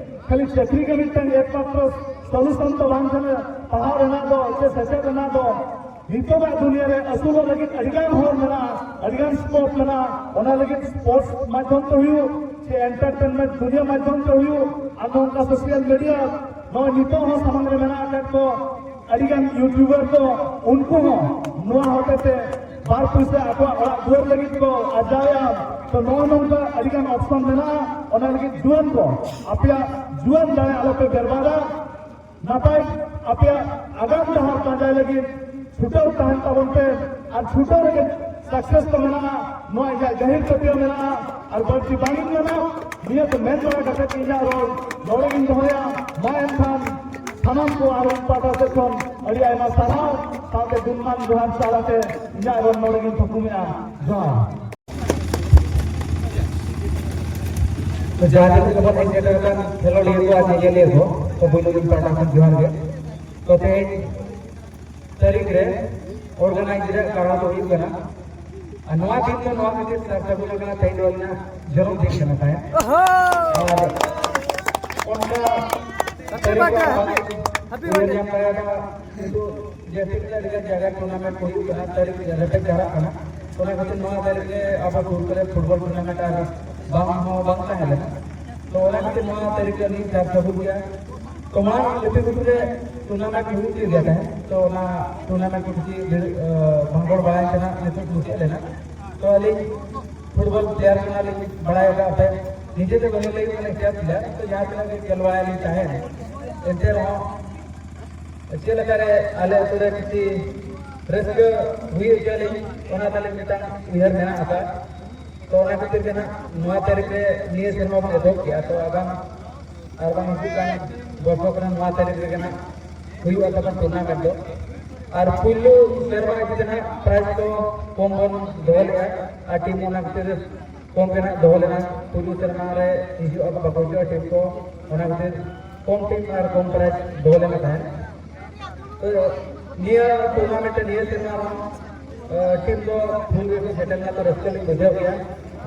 ᱠᱷᱟᱹᱞᱤ ᱪᱟᱹᱠᱨᱤ ᱜᱮ ᱢᱤᱫᱴᱟᱝ ᱮᱠᱢᱟᱛᱨᱚ ᱥᱚᱞᱩᱥᱚᱱ ᱫᱚ ᱵᱟᱝ ᱠᱟᱱᱟ᱾ ᱯᱟᱲᱦᱟᱣ ᱨᱮᱱᱟᱜ ᱫᱚ ᱥᱮ ᱥᱮᱪᱮᱫ ᱨᱮᱱᱟᱜ ᱫᱚ ᱱᱤᱛᱚᱜᱟᱜ ᱫᱩᱱᱤᱭᱟᱹ ᱨᱮ ᱟᱹᱥᱩᱞᱚᱜ ᱞᱟᱹᱜᱤᱫ ᱟᱹᱰᱤᱜᱟᱱ ᱦᱚᱨ ᱢᱮᱱᱟᱜᱼᱟ, ᱟᱹᱰᱤᱜᱟᱱ ᱥᱠᱳᱯ ᱢᱮᱱᱟᱜᱼᱟ᱾ ᱚᱱᱟ ᱞᱟᱹᱜᱤᱫ ᱥᱯᱳᱨᱴᱥ ᱢᱟᱫᱽᱫᱷᱚᱢ ᱛᱮ ᱦᱩᱭᱩᱜ, ᱥᱮ ᱮᱱᱴᱟᱨᱴᱮᱱᱢᱮᱱᱴ ᱫᱩᱱᱤᱭᱟᱹ ᱢᱟᱫᱽᱫᱷᱚᱢ ᱛᱮ ᱦᱩᱭᱩᱜ, ᱟᱨ ᱱᱚᱝᱠᱟ ᱥᱳᱥᱟᱞ ᱢᱤᱰᱤᱭᱟ, ᱱᱚᱜᱼᱚᱭ ᱱᱤᱛᱚᱜ ᱦᱚᱸ ᱥᱟᱢᱟᱝ ᱨᱮ ᱢᱮᱱᱟᱜ ᱟᱠᱟᱫ ᱠᱚ ᱟᱹᱰᱤᱜᱟᱱ ᱭᱩᱴᱩᱵᱟᱨ ᱠᱚ, ᱩᱱᱠᱩ ᱦᱚᱸ ᱱᱚᱣᱟ ᱦᱚᱛᱮᱛᱮ ᱵᱟᱨ ᱯᱩᱭᱥᱟᱹ ᱟᱠᱚᱣᱟᱜ ᱚᱲᱟᱜ ᱫᱩᱣᱟᱹᱨ ᱞᱟᱹᱜᱤᱫ ᱠᱚ ᱟᱨᱡᱟᱣᱮᱫᱼᱟ᱾ ᱛᱚ ᱱᱚᱜᱼᱚ ᱱᱚᱝᱠᱟ ᱟᱹᱰᱤᱜᱟᱱ ᱚᱯᱥᱚᱱ ᱢᱮᱱᱟᱜᱼᱟ᱾ ᱚᱱᱟ ᱞᱟᱹᱜᱤᱫ ᱡᱩᱣᱟᱹᱱ ᱠᱚ, ᱟᱯᱮᱭᱟᱜ ᱡᱩᱣᱟᱹᱱ ᱫᱟᱲᱮ ᱟᱞᱚᱯᱮ ᱵᱮᱨᱵᱟᱫᱟ᱾ ᱱᱟᱯᱟᱭ ᱟᱯᱮᱭᱟᱜ ᱟᱜᱟᱢ ᱰᱟᱦᱟᱨ ᱯᱟᱸᱡᱟᱭ ᱞᱟᱹᱜᱤᱫ ᱪᱷᱩᱴᱟᱹᱣ ᱛᱟᱦᱮᱱ ᱛᱟᱵᱚᱱ ᱯᱮ᱾ ᱟᱨ ᱪᱷᱩᱴᱟᱹᱣ ᱨᱮᱜᱮ ᱥᱟᱠᱥᱮᱥ ᱫᱚ ᱢᱮᱱᱟᱜᱼᱟ, ᱱᱚᱣᱟ ᱤᱧᱟᱹᱜ ᱜᱟᱹᱦᱤᱨ ᱯᱟᱹᱛᱭᱟᱹᱣ ᱢᱮᱱᱟᱜᱼᱟ᱾ ᱟᱨ ᱵᱟᱹᱲᱛᱤ ᱵᱟᱝ ᱤᱧ ᱢᱮᱱᱟ, ᱱᱤᱭᱟᱹ ᱠᱚ ᱢᱮᱱ ᱵᱟᱲᱟ ᱠᱟᱛᱮ ᱤᱧᱟᱹᱜ ᱨᱚᱲ ᱱᱚᱰᱮ ᱜᱤᱧ ᱫᱚᱦᱚᱭᱟ᱾ ᱢᱟ ᱮᱱᱠᱷᱟᱱ ᱥᱟᱱᱟᱢ ᱠᱚ ᱟᱨ ᱤᱧ ᱯᱟᱦᱴᱟ ᱥᱮᱫ ᱠᱷᱚᱱ ᱟᱹᱰᱤ ᱟᱭᱢᱟ ᱥᱟᱨᱦᱟᱣ ᱥᱟᱶᱛᱮ ᱜᱩᱱᱢᱟᱱ ᱡᱚᱦᱟᱨ ᱪᱟᱞᱟᱛᱮ ᱤᱧᱟᱹᱜ ᱨᱚᱲ ᱱᱚᱰᱮ ᱜᱤᱧ ᱛᱷᱩᱠᱩᱢᱮᱜᱼᱟ᱾ ᱡᱚᱦᱟᱨ᱾ ᱛᱚ ᱡᱟᱦᱟᱸ ᱛᱤᱱᱟᱹᱜ ᱜᱮᱵᱚᱱ ᱦᱮᱡ ᱥᱮᱴᱮᱨ ᱟᱠᱟᱱ ᱠᱷᱮᱞᱳᱰᱤᱭᱟᱹ ᱠᱚ ᱟᱨ ᱧᱮᱧᱮᱞᱤᱭᱟᱹ ᱠᱚ, ᱛᱚ ᱯᱳᱭᱞᱳ ᱫᱤᱱ ᱯᱟᱦᱴᱟ ᱠᱷᱚᱱ ᱡᱚᱦᱟᱨ ᱜᱮ᱾ ᱛᱚ ᱛᱮᱦᱮᱧ ᱛᱟᱹᱨᱤᱠᱷ ᱨᱮ ᱚᱨᱜᱟᱱᱟᱭᱤᱡ ᱨᱮᱭᱟᱜ ᱠᱟᱨᱚᱱ ᱫᱚ ᱦᱩᱭᱩᱜ ᱠᱟᱱᱟ, ᱟᱨ ᱱᱚᱣᱟ ᱫᱤᱱ ᱫᱚ ᱱᱚᱣᱟ ᱠᱷᱟᱹᱛᱤᱨ ᱥᱟᱨ ᱥᱟᱹᱜᱩᱱ ᱟᱠᱟᱱᱟ, ᱛᱮᱦᱮᱧ ᱫᱚ ᱟᱹᱞᱤᱧᱟᱜ ᱡᱚᱱᱚᱢ ᱫᱤᱱ ᱠᱟᱱᱟ ᱛᱟᱦᱮᱸᱫ᱾ ᱟᱨ ᱚᱱᱠᱟ ᱛᱟᱹᱨᱤᱠᱷ ᱠᱚ ᱵᱟᱝ ᱩᱭᱦᱟᱹᱨ ᱧᱟᱢ ᱫᱟᱲᱮᱭᱟᱫᱟ, ᱠᱤᱱᱛᱩ ᱡᱮ ᱛᱤᱱᱟᱹᱜ ᱟᱹᱰᱤ ᱜᱟᱱ ᱡᱟᱭᱜᱟ ᱴᱩᱨᱱᱟᱢᱮᱱᱴ ᱠᱚ ᱦᱩᱭᱩᱜ ᱠᱟᱱᱟ, ᱛᱟᱹᱨᱤᱠᱷ ᱨᱮᱯᱮᱡ ᱪᱟᱞᱟᱜ ᱠᱟᱱᱟ᱾ ᱚᱱᱟ ᱠᱷᱟᱹᱛᱤᱨ ᱱᱚᱣᱟ ᱛᱟᱹᱨᱤᱠᱷ ᱨᱮ ᱟᱵᱚ ᱥᱩᱨ ᱠᱚᱨᱮ ᱯᱷᱩᱴᱵᱚᱞ ᱴᱩᱨᱱᱟᱢᱮᱱᱴ ᱟᱨ ᱵᱟᱝ ᱦᱚᱸ ᱵᱟᱝ ᱛᱟᱦᱮᱸ ᱞᱮᱱᱟ᱾ ᱛᱚ ᱚᱱᱟ ᱠᱷᱟᱹᱛᱤᱨ ᱱᱚᱣᱟ ᱛᱟᱹᱨᱤᱠᱷ ᱨᱮ ᱟᱹᱞᱤᱧ ᱥᱟᱨ ᱥᱟᱹᱜᱩᱱ ᱜᱮᱭᱟ᱾ ᱛᱚ ᱢᱟᱲᱟᱝ ᱞᱤᱯᱤ ᱜᱷᱩᱴᱩ ᱨᱮ ᱴᱩᱨᱱᱟᱢᱮᱱᱴ ᱦᱩᱭᱩᱜ ᱜᱮ ᱛᱟᱦᱮᱸᱫ᱾ ᱛᱚ ᱚᱱᱟ ᱴᱩᱨᱱᱟᱢᱮᱱᱴ ᱠᱚ ᱠᱤᱪᱷᱩ ᱵᱷᱟᱸᱜᱚᱲ ᱵᱟᱲᱟᱭᱮᱱ ᱛᱟᱦᱮᱱᱟ, ᱱᱤᱛᱚᱜ ᱢᱩᱪᱟᱹᱫ ᱞᱮᱱᱟ᱾ ᱛᱚ ᱟᱹᱞᱤᱧ ᱯᱷᱩᱴᱵᱚᱞ ᱯᱞᱮᱭᱟᱨ ᱠᱟᱱᱟᱞᱤᱧ, ᱵᱟᱲᱟᱭ ᱟᱠᱟᱫ ᱯᱮ, ᱱᱤᱡᱮ ᱫᱚ ᱵᱟᱹᱞᱤᱧ ᱞᱟᱹᱭ ᱠᱟᱱᱟ ᱥᱴᱮᱴ ᱯᱞᱮᱭᱟᱨ, ᱛᱚ ᱡᱟᱦᱟᱸ ᱛᱤᱱᱟᱹᱜ ᱜᱮ ᱠᱷᱮᱞ ᱵᱟᱲᱟᱭᱟᱞᱤᱧ ᱛᱟᱦᱮᱸᱫ, ᱮᱱᱛᱮ ᱨᱮᱦᱚᱸ ᱪᱮᱫ ᱞᱮᱠᱟᱨᱮ ᱟᱞᱮ ᱟᱹᱛᱩ ᱨᱮ ᱠᱤᱪᱷᱤ ᱨᱟᱹᱥᱠᱟᱹ ᱦᱩᱭ ᱦᱚᱪᱚᱭᱟᱞᱤᱧ, ᱚᱱᱟ ᱛᱟᱞᱤᱧ ᱢᱤᱫᱴᱟᱝ ᱩᱭᱦᱟᱹᱨ ᱢᱮᱱᱟᱜ ᱟᱠᱟᱫ᱾ ᱛᱚ ᱚᱱᱟ ᱠᱷᱟᱹᱛᱤᱨ ᱜᱮ ᱱᱟᱜ ᱱᱚᱣᱟ ᱛᱟᱹᱨᱤᱠᱷ ᱨᱮ ᱱᱤᱭᱟᱹ ᱥᱮᱨᱢᱟ ᱵᱚᱱ ᱮᱛᱚᱦᱚᱵ ᱠᱮᱜᱼᱟ᱾ ᱛᱚ ᱟᱜᱟᱢ ᱟᱨ ᱵᱟᱝ ᱦᱤᱡᱩᱜ ᱠᱟᱱ ᱵᱚᱨᱥᱚ ᱠᱚᱨᱮ ᱱᱚᱣᱟ ᱛᱟᱹᱨᱤᱠᱷ ᱨᱮᱜᱮ ᱱᱟᱜ ᱦᱩᱭᱩᱜᱼᱟ ᱛᱟᱵᱚᱱ ᱴᱩᱨᱱᱟᱢᱮᱱᱴ ᱫᱚ᱾ ᱟᱨ ᱯᱩᱭᱞᱩ ᱥᱮᱨᱢᱟ ᱤᱫᱤ ᱛᱮ ᱱᱟᱜ ᱯᱨᱟᱭᱤᱡᱽ ᱠᱚ ᱠᱚᱢ ᱵᱚᱱ ᱫᱚᱦᱚ ᱞᱮᱜᱼᱟ, ᱟᱨ ᱴᱤᱢ ᱚᱱᱟ ᱠᱷᱟᱹᱛᱤᱨ ᱠᱚᱢ ᱜᱮ ᱱᱟᱜ ᱫᱚᱦᱚ ᱞᱮᱱᱟ᱾ ᱯᱩᱭᱞᱩ ᱥᱮᱨᱢᱟ ᱨᱮ ᱦᱤᱡᱩᱜ ᱟᱠᱚ ᱵᱟᱠᱚ ᱦᱤᱡᱩᱜᱼᱟ ᱴᱤᱢ ᱠᱚ, ᱚᱱᱟ ᱠᱷᱟᱹᱛᱤᱨ ᱠᱚᱢ ᱴᱤᱢ ᱟᱨ ᱠᱚᱢ ᱯᱨᱟᱭᱤᱡᱽ ᱫᱚᱦᱚ ᱞᱮᱱᱟ ᱛᱟᱦᱮᱸᱫ᱾ ᱛᱚ ᱱᱤᱭᱟᱹ ᱴᱩᱨᱱᱟᱢᱮᱱᱴ ᱨᱮ ᱱᱤᱭᱟᱹ ᱥᱮᱨᱢᱟ ᱦᱚᱸ, ᱟᱸ, ᱴᱤᱢ ᱫᱚ ᱯᱷᱩᱞ ᱜᱮᱠᱚ ᱥᱮᱴᱮᱨ ᱞᱮᱱᱟ, ᱛᱚ ᱨᱟᱹᱥᱠᱟᱹ ᱞᱤᱧ ᱵᱩᱡᱷᱟᱹᱣ ᱠᱮᱜᱼᱟ᱾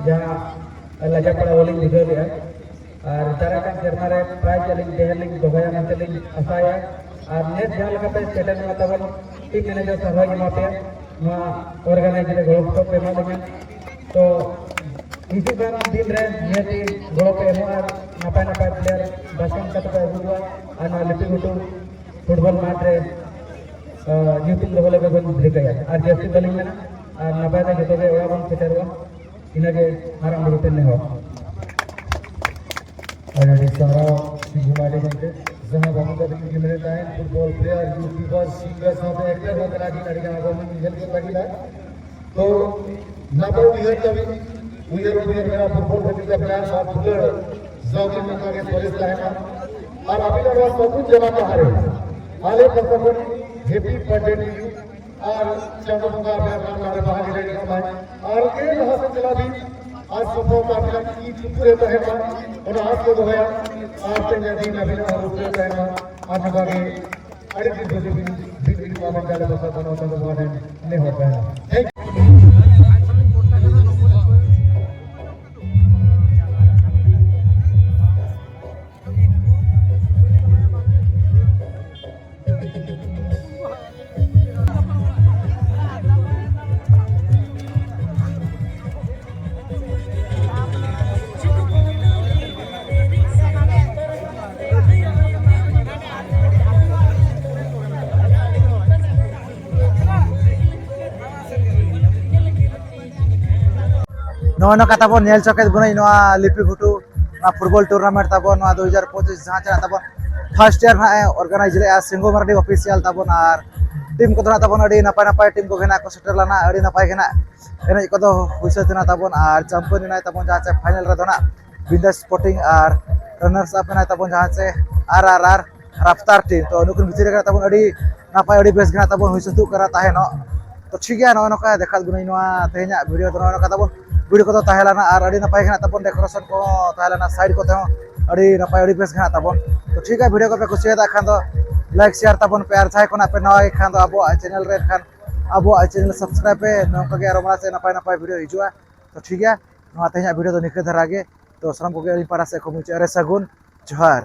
ᱡᱟᱦᱟᱸ ᱞᱟᱡᱟᱯᱟᱲᱟ ᱵᱟᱹᱞᱤᱧ ᱵᱩᱡᱷᱟᱹᱣ ᱞᱮᱜᱼᱟ᱾ ᱟᱨ ᱫᱟᱨᱟᱭ ᱠᱟᱱ ᱥᱮᱨᱢᱟ ᱨᱮ ᱯᱨᱟᱭᱤᱡᱽ ᱟᱹᱞᱤᱧ ᱰᱷᱮᱨ ᱞᱤᱧ ᱫᱚᱦᱚᱭᱟ ᱢᱮᱱᱛᱮ ᱞᱤᱧ ᱟᱥᱟᱭᱟ᱾ ᱟᱨ ᱱᱮᱥ ᱡᱟᱦᱟᱸ ᱞᱮᱠᱟᱛᱮ ᱥᱮᱴᱮᱨ ᱞᱮᱱᱟ ᱛᱟᱵᱚᱱ, ᱴᱤᱢ ᱢᱮᱱᱮᱡᱟᱨ ᱥᱟᱨᱦᱟᱣ ᱤᱧ ᱮᱢᱟ ᱯᱮᱭᱟ, ᱱᱚᱣᱟ ᱚᱨᱜᱟᱱᱟᱭᱤᱡᱽ ᱨᱮ ᱜᱚᱲᱚ ᱥᱚᱯᱚᱦᱚᱫ ᱯᱮ ᱮᱢᱟ ᱞᱤᱧᱟ᱾ ᱛᱚ ᱦᱤᱡᱩᱜ ᱠᱟᱱ ᱫᱤᱱ ᱨᱮ ᱱᱤᱦᱟᱹᱛᱤ ᱜᱚᱲᱚ ᱯᱮ ᱮᱢᱚᱜᱼᱟ ᱟᱨ ᱱᱟᱯᱟᱭ ᱱᱟᱯᱟᱭ ᱯᱞᱮᱭᱟᱨ ᱵᱟᱪᱷᱟᱣ ᱠᱟᱛᱮ ᱯᱮ ᱟᱹᱜᱩ ᱠᱚᱣᱟ ᱟᱨ ᱱᱚᱣᱟ ᱞᱤᱯᱤ ᱜᱷᱩᱴᱩ ᱯᱷᱩᱴᱵᱚᱞ ᱢᱟᱴᱷ ᱨᱮ ᱧᱩᱛᱩᱢ ᱫᱚᱦᱚ ᱞᱟᱹᱜᱤᱫ ᱵᱚᱱ ᱨᱤᱠᱟᱹᱭᱟ᱾ ᱟᱨ ᱡᱟᱹᱥᱛᱤ ᱵᱟᱹᱞᱤᱧ ᱢᱮᱱᱟ, ᱟᱨ ᱱᱟᱯᱟᱭ ᱛᱮ ᱡᱚᱛᱚ ᱜᱮ ᱚᱲᱟᱜ ᱵᱚᱱ ᱥᱮᱴᱮᱨᱚᱜᱼᱟ᱾ ᱤᱱᱟᱹᱜᱮ ᱢᱟᱨᱟᱝ ᱵᱩᱨᱩ ᱴᱷᱮᱱ ᱱᱮᱦᱚᱨ᱾ ᱟᱹᱰᱤ ᱟᱹᱰᱤ ᱥᱟᱨᱦᱟᱣ ᱥᱤᱝᱦᱩ ᱢᱟᱨᱰᱤ ᱜᱚᱢᱠᱮ, ᱡᱟᱦᱟᱸ ᱵᱟᱵᱩ ᱛᱟᱹᱠᱤᱱ ᱠᱤᱱ ᱢᱮᱱᱮᱫ ᱛᱟᱦᱮᱸᱫ, ᱯᱷᱩᱴᱵᱚᱞ ᱯᱞᱮᱭᱟᱨ, ᱤᱭᱩᱴᱩᱵᱟᱨ, ᱥᱤᱝᱜᱟᱨ ᱥᱟᱶᱛᱮ ᱮᱠᱴᱟᱨ ᱦᱚᱸ ᱠᱟᱱᱟ ᱠᱤᱱ, ᱟᱹᱰᱤ ᱜᱟᱱ ᱟᱵᱚ ᱵᱚᱱ ᱧᱮᱞ ᱠᱮᱫ ᱛᱟᱹᱠᱤᱱᱟ᱾ ᱛᱚ ᱱᱟᱯᱟᱭ ᱩᱭᱦᱟᱹᱨ ᱛᱟᱹᱵᱤᱱ, ᱩᱭᱦᱟᱹᱨ ᱩᱭᱦᱟᱹᱨ ᱢᱮᱱᱟᱜᱼᱟ ᱯᱷᱩᱴᱵᱚᱞ ᱠᱷᱟᱹᱛᱤᱨ ᱛᱮ ᱯᱞᱮᱭᱟᱨ ᱟᱨ ᱫᱩᱞᱟᱹᱲ ᱡᱟᱣᱜᱮ ᱱᱚᱝᱠᱟ ᱜᱮ ᱥᱚᱨᱮᱥ ᱛᱟᱦᱮᱱᱟ᱾ ᱟᱨ ᱟᱹᱵᱤᱱᱟᱜ ᱱᱚᱣᱟ ᱥᱟᱹᱜᱩᱱ ᱡᱟᱱᱟᱢ ᱢᱟᱦᱟ ᱨᱮ ᱟᱞᱮ ᱯᱟᱦᱴᱟ ᱠᱷᱚᱱ happy birthday to you᱾ ᱟᱨ ᱪᱟᱸᱫᱳ ᱵᱚᱸᱜᱟ ᱟᱯᱮᱭᱟᱜ ᱱᱟᱢ ᱫᱟᱲᱮ ᱵᱟᱦᱟ ᱜᱮ ᱡᱟᱹᱲᱤ ᱠᱟᱜ ᱢᱟᱭ᱾ ᱟᱨ ᱜᱮ ᱞᱟᱦᱟ ᱥᱮᱫ ᱪᱟᱞᱟᱣ ᱵᱤᱱ᱾ ᱟᱨ ᱥᱚᱯᱷᱚᱞ ᱟᱯᱮᱭᱟᱜ ᱛᱤ ᱪᱩᱯᱩ ᱨᱮ ᱛᱟᱦᱮᱱ ᱢᱟ, ᱚᱱᱟ ᱟᱸᱥ ᱠᱚ ᱫᱚᱦᱚᱭᱟ᱾ ᱟᱨ ᱛᱮᱦᱮᱧᱟᱜ ᱫᱤᱱ ᱟᱹᱵᱤᱱᱟᱜ ᱨᱟᱹᱥᱠᱟᱹ ᱛᱟᱦᱮᱱ ᱢᱟ᱾ ᱟᱨ ᱱᱚᱝᱠᱟ ᱜᱮ ᱟᱹᱰᱤ ᱫᱤᱱ ᱫᱷᱟᱹᱵᱤᱡ ᱵᱤᱱ, ᱵᱤᱱ, ᱵᱤᱱ ᱢᱟ ᱢᱮᱱ ᱫᱟᱲᱮ ᱵᱟᱠᱷᱟᱱ ᱱᱚᱣᱟ ᱪᱟᱸᱫᱳ ᱵᱚᱸᱜᱟ ᱴᱷᱮᱱ ᱱᱮᱦᱚᱨ ᱛᱟᱦᱮᱱᱟ᱾ Thank you᱾ ᱱᱚᱜᱼᱚ ᱱᱚᱝᱠᱟ ᱛᱟᱵᱚᱱ ᱧᱮᱞ ᱪᱚ ᱠᱮᱫ ᱵᱚᱱᱟᱹᱧ ᱱᱚᱣᱟ ᱞᱤᱯᱤ ᱜᱷᱩᱴᱩ, ᱱᱚᱣᱟ ᱯᱷᱩᱴᱵᱚᱞ ᱴᱩᱨᱱᱟᱢᱮᱱᱴ ᱛᱟᱵᱚᱱ ᱱᱚᱣᱟ ᱫᱩ ᱦᱟᱡᱟᱨ ᱯᱚᱸᱪᱤᱥ ᱡᱟᱦᱟᱸ ᱪᱟᱞᱟᱜ ᱛᱟᱵᱚᱱ ᱯᱷᱟᱥᱴ ᱤᱭᱟᱨ ᱱᱟᱦᱟᱜ ᱮ ᱚᱨᱜᱟᱱᱟᱭᱤᱡᱽ ᱞᱮᱜᱼᱟ ᱥᱤᱝᱜᱩ ᱢᱟᱨᱰᱤ ᱚᱯᱷᱤᱥᱤᱭᱟᱞ ᱛᱟᱵᱚᱱ᱾ ᱟᱨ ᱴᱤᱢ ᱠᱚᱫᱚ ᱱᱟᱦᱟᱜ ᱛᱟᱵᱚᱱ ᱟᱹᱰᱤ ᱱᱟᱯᱟᱭ ᱱᱟᱯᱟᱭ ᱴᱤᱢ ᱠᱚᱜᱮ ᱱᱟᱦᱟᱜ ᱠᱚ ᱥᱮᱴᱮᱨ ᱞᱮᱱᱟ, ᱟᱹᱰᱤ ᱱᱟᱯᱟᱭ ᱜᱮ ᱱᱟᱦᱟᱜ ᱮᱱᱮᱡ ᱠᱚᱫᱚ ᱦᱩᱭ ᱥᱟᱹᱛ ᱮᱱᱟ ᱛᱟᱵᱚᱱ᱾ ᱟᱨ ᱪᱟᱢᱯᱤᱭᱟᱱ ᱮᱱᱟᱭ ᱛᱟᱵᱚᱱ ᱡᱟᱦᱟᱸ ᱪᱮ ᱯᱷᱟᱭᱱᱟᱞ ᱨᱮᱫᱚ ᱱᱟᱦᱟᱜ ᱵᱤᱱᱫᱟᱥ ᱥᱯᱳᱨᱴᱤᱝ, ᱟᱨ ᱨᱟᱱᱟᱨᱥ ᱟᱯ ᱮᱱᱟᱭ ᱛᱟᱵᱚᱱ ᱡᱟᱦᱟᱸ ᱪᱮ ᱟᱨ ᱟᱨ ᱟᱨ ᱨᱟᱯᱛᱟᱨ ᱴᱤᱢ᱾ ᱛᱚ ᱱᱩᱠᱤᱱ ᱵᱷᱤᱛᱤᱨ ᱨᱮᱜᱮ ᱛᱟᱵᱚᱱ ᱟᱹᱰᱤ ᱱᱟᱯᱟᱭ, ᱟᱹᱰᱤ ᱵᱮᱥ ᱜᱮ ᱱᱟᱦᱟᱜ ᱛᱟᱵᱚᱱ ᱦᱩᱭ ᱥᱟᱹᱛᱩᱜ ᱠᱟᱱᱟ ᱛᱟᱦᱮᱱᱚᱜ᱾ ᱛᱚ ᱴᱷᱤᱠ ᱜᱮᱭᱟ, ᱱᱚᱜᱼᱚ ᱱᱚᱝᱠᱟ ᱫᱮᱠᱷᱟᱣ ᱟᱹᱫᱤᱧ ᱱᱚᱣᱟ ᱛᱮᱦᱮᱧᱟᱜ ᱵᱷᱤᱰᱤᱭᱳ ᱫᱚ ᱱᱚᱜᱼᱚ ᱱᱚᱝᱠᱟ ᱛᱟᱵᱚᱱ ᱵᱷᱤᱰᱤᱭᱳ ᱠᱚᱫᱚ ᱛᱟᱦᱮᱸ ᱞᱮᱱᱟ᱾ ᱟᱨ ᱟᱹᱰᱤ ᱱᱟᱯᱟᱭ ᱜᱮ ᱱᱟᱦᱟᱜ ᱛᱟᱵᱚᱱ ᱰᱮᱠᱳᱨᱮᱥᱚᱱ ᱠᱚ ᱛᱟᱦᱮᱸ ᱞᱮᱱᱟ, ᱥᱟᱭᱤᱰ ᱠᱚᱛᱮ ᱦᱚᱸ ᱟᱹᱰᱤ ᱱᱟᱯᱟᱭ, ᱟᱹᱰᱤ ᱵᱮᱥ ᱜᱮ ᱱᱟᱦᱟᱜ ᱛᱟᱵᱚᱱ᱾ ᱛᱚ ᱴᱷᱤᱠ ᱜᱮᱭᱟ, ᱵᱷᱤᱰᱤᱭᱳ ᱠᱚᱯᱮ ᱠᱩᱥᱤᱭᱟᱫᱟ ᱠᱷᱟᱱ ᱫᱚ ᱞᱟᱭᱤᱠ ᱥᱮᱭᱟᱨ ᱛᱟᱵᱚᱱ ᱯᱮ, ᱟᱨ ᱡᱟᱦᱟᱸᱭ ᱠᱷᱚᱱᱟᱜ ᱯᱮ ᱱᱟᱣᱟ ᱜᱮ ᱠᱷᱟᱱ ᱫᱚ ᱟᱵᱚᱣᱟᱜ ᱪᱮᱱᱮᱞ ᱨᱮ ᱠᱷᱟᱱ ᱟᱵᱚᱣᱟᱜ ᱪᱮᱱᱮᱞ ᱥᱟᱵᱥᱠᱨᱟᱭᱤᱵ ᱯᱮ, ᱱᱚᱝᱠᱟ ᱜᱮ ᱟᱨᱚ ᱢᱟᱲᱟᱝ ᱥᱮᱫ ᱱᱟᱯᱟᱭ ᱱᱟᱯᱟᱭ ᱵᱷᱤᱰᱤᱭᱳ ᱦᱤᱡᱩᱜᱼᱟ᱾ ᱛᱚ ᱴᱷᱤᱠ ᱜᱮᱭᱟ, ᱱᱚᱣᱟ ᱛᱮᱦᱮᱧᱟᱜ ᱵᱷᱤᱰᱤᱭᱳ ᱫᱚ ᱱᱤᱝᱠᱟᱹ ᱫᱷᱟᱨᱟ ᱜᱮ᱾ ᱛᱚ ᱥᱟᱱᱟᱢ ᱠᱚᱜᱮ ᱟᱹᱞᱤᱧ ᱯᱟᱦᱴᱟ ᱥᱮᱫ ᱠᱷᱚᱱ ᱢᱩᱪᱟᱹᱫ ᱨᱮ ᱥᱟᱹᱜᱩᱱ ᱡᱚᱦᱟᱨ᱾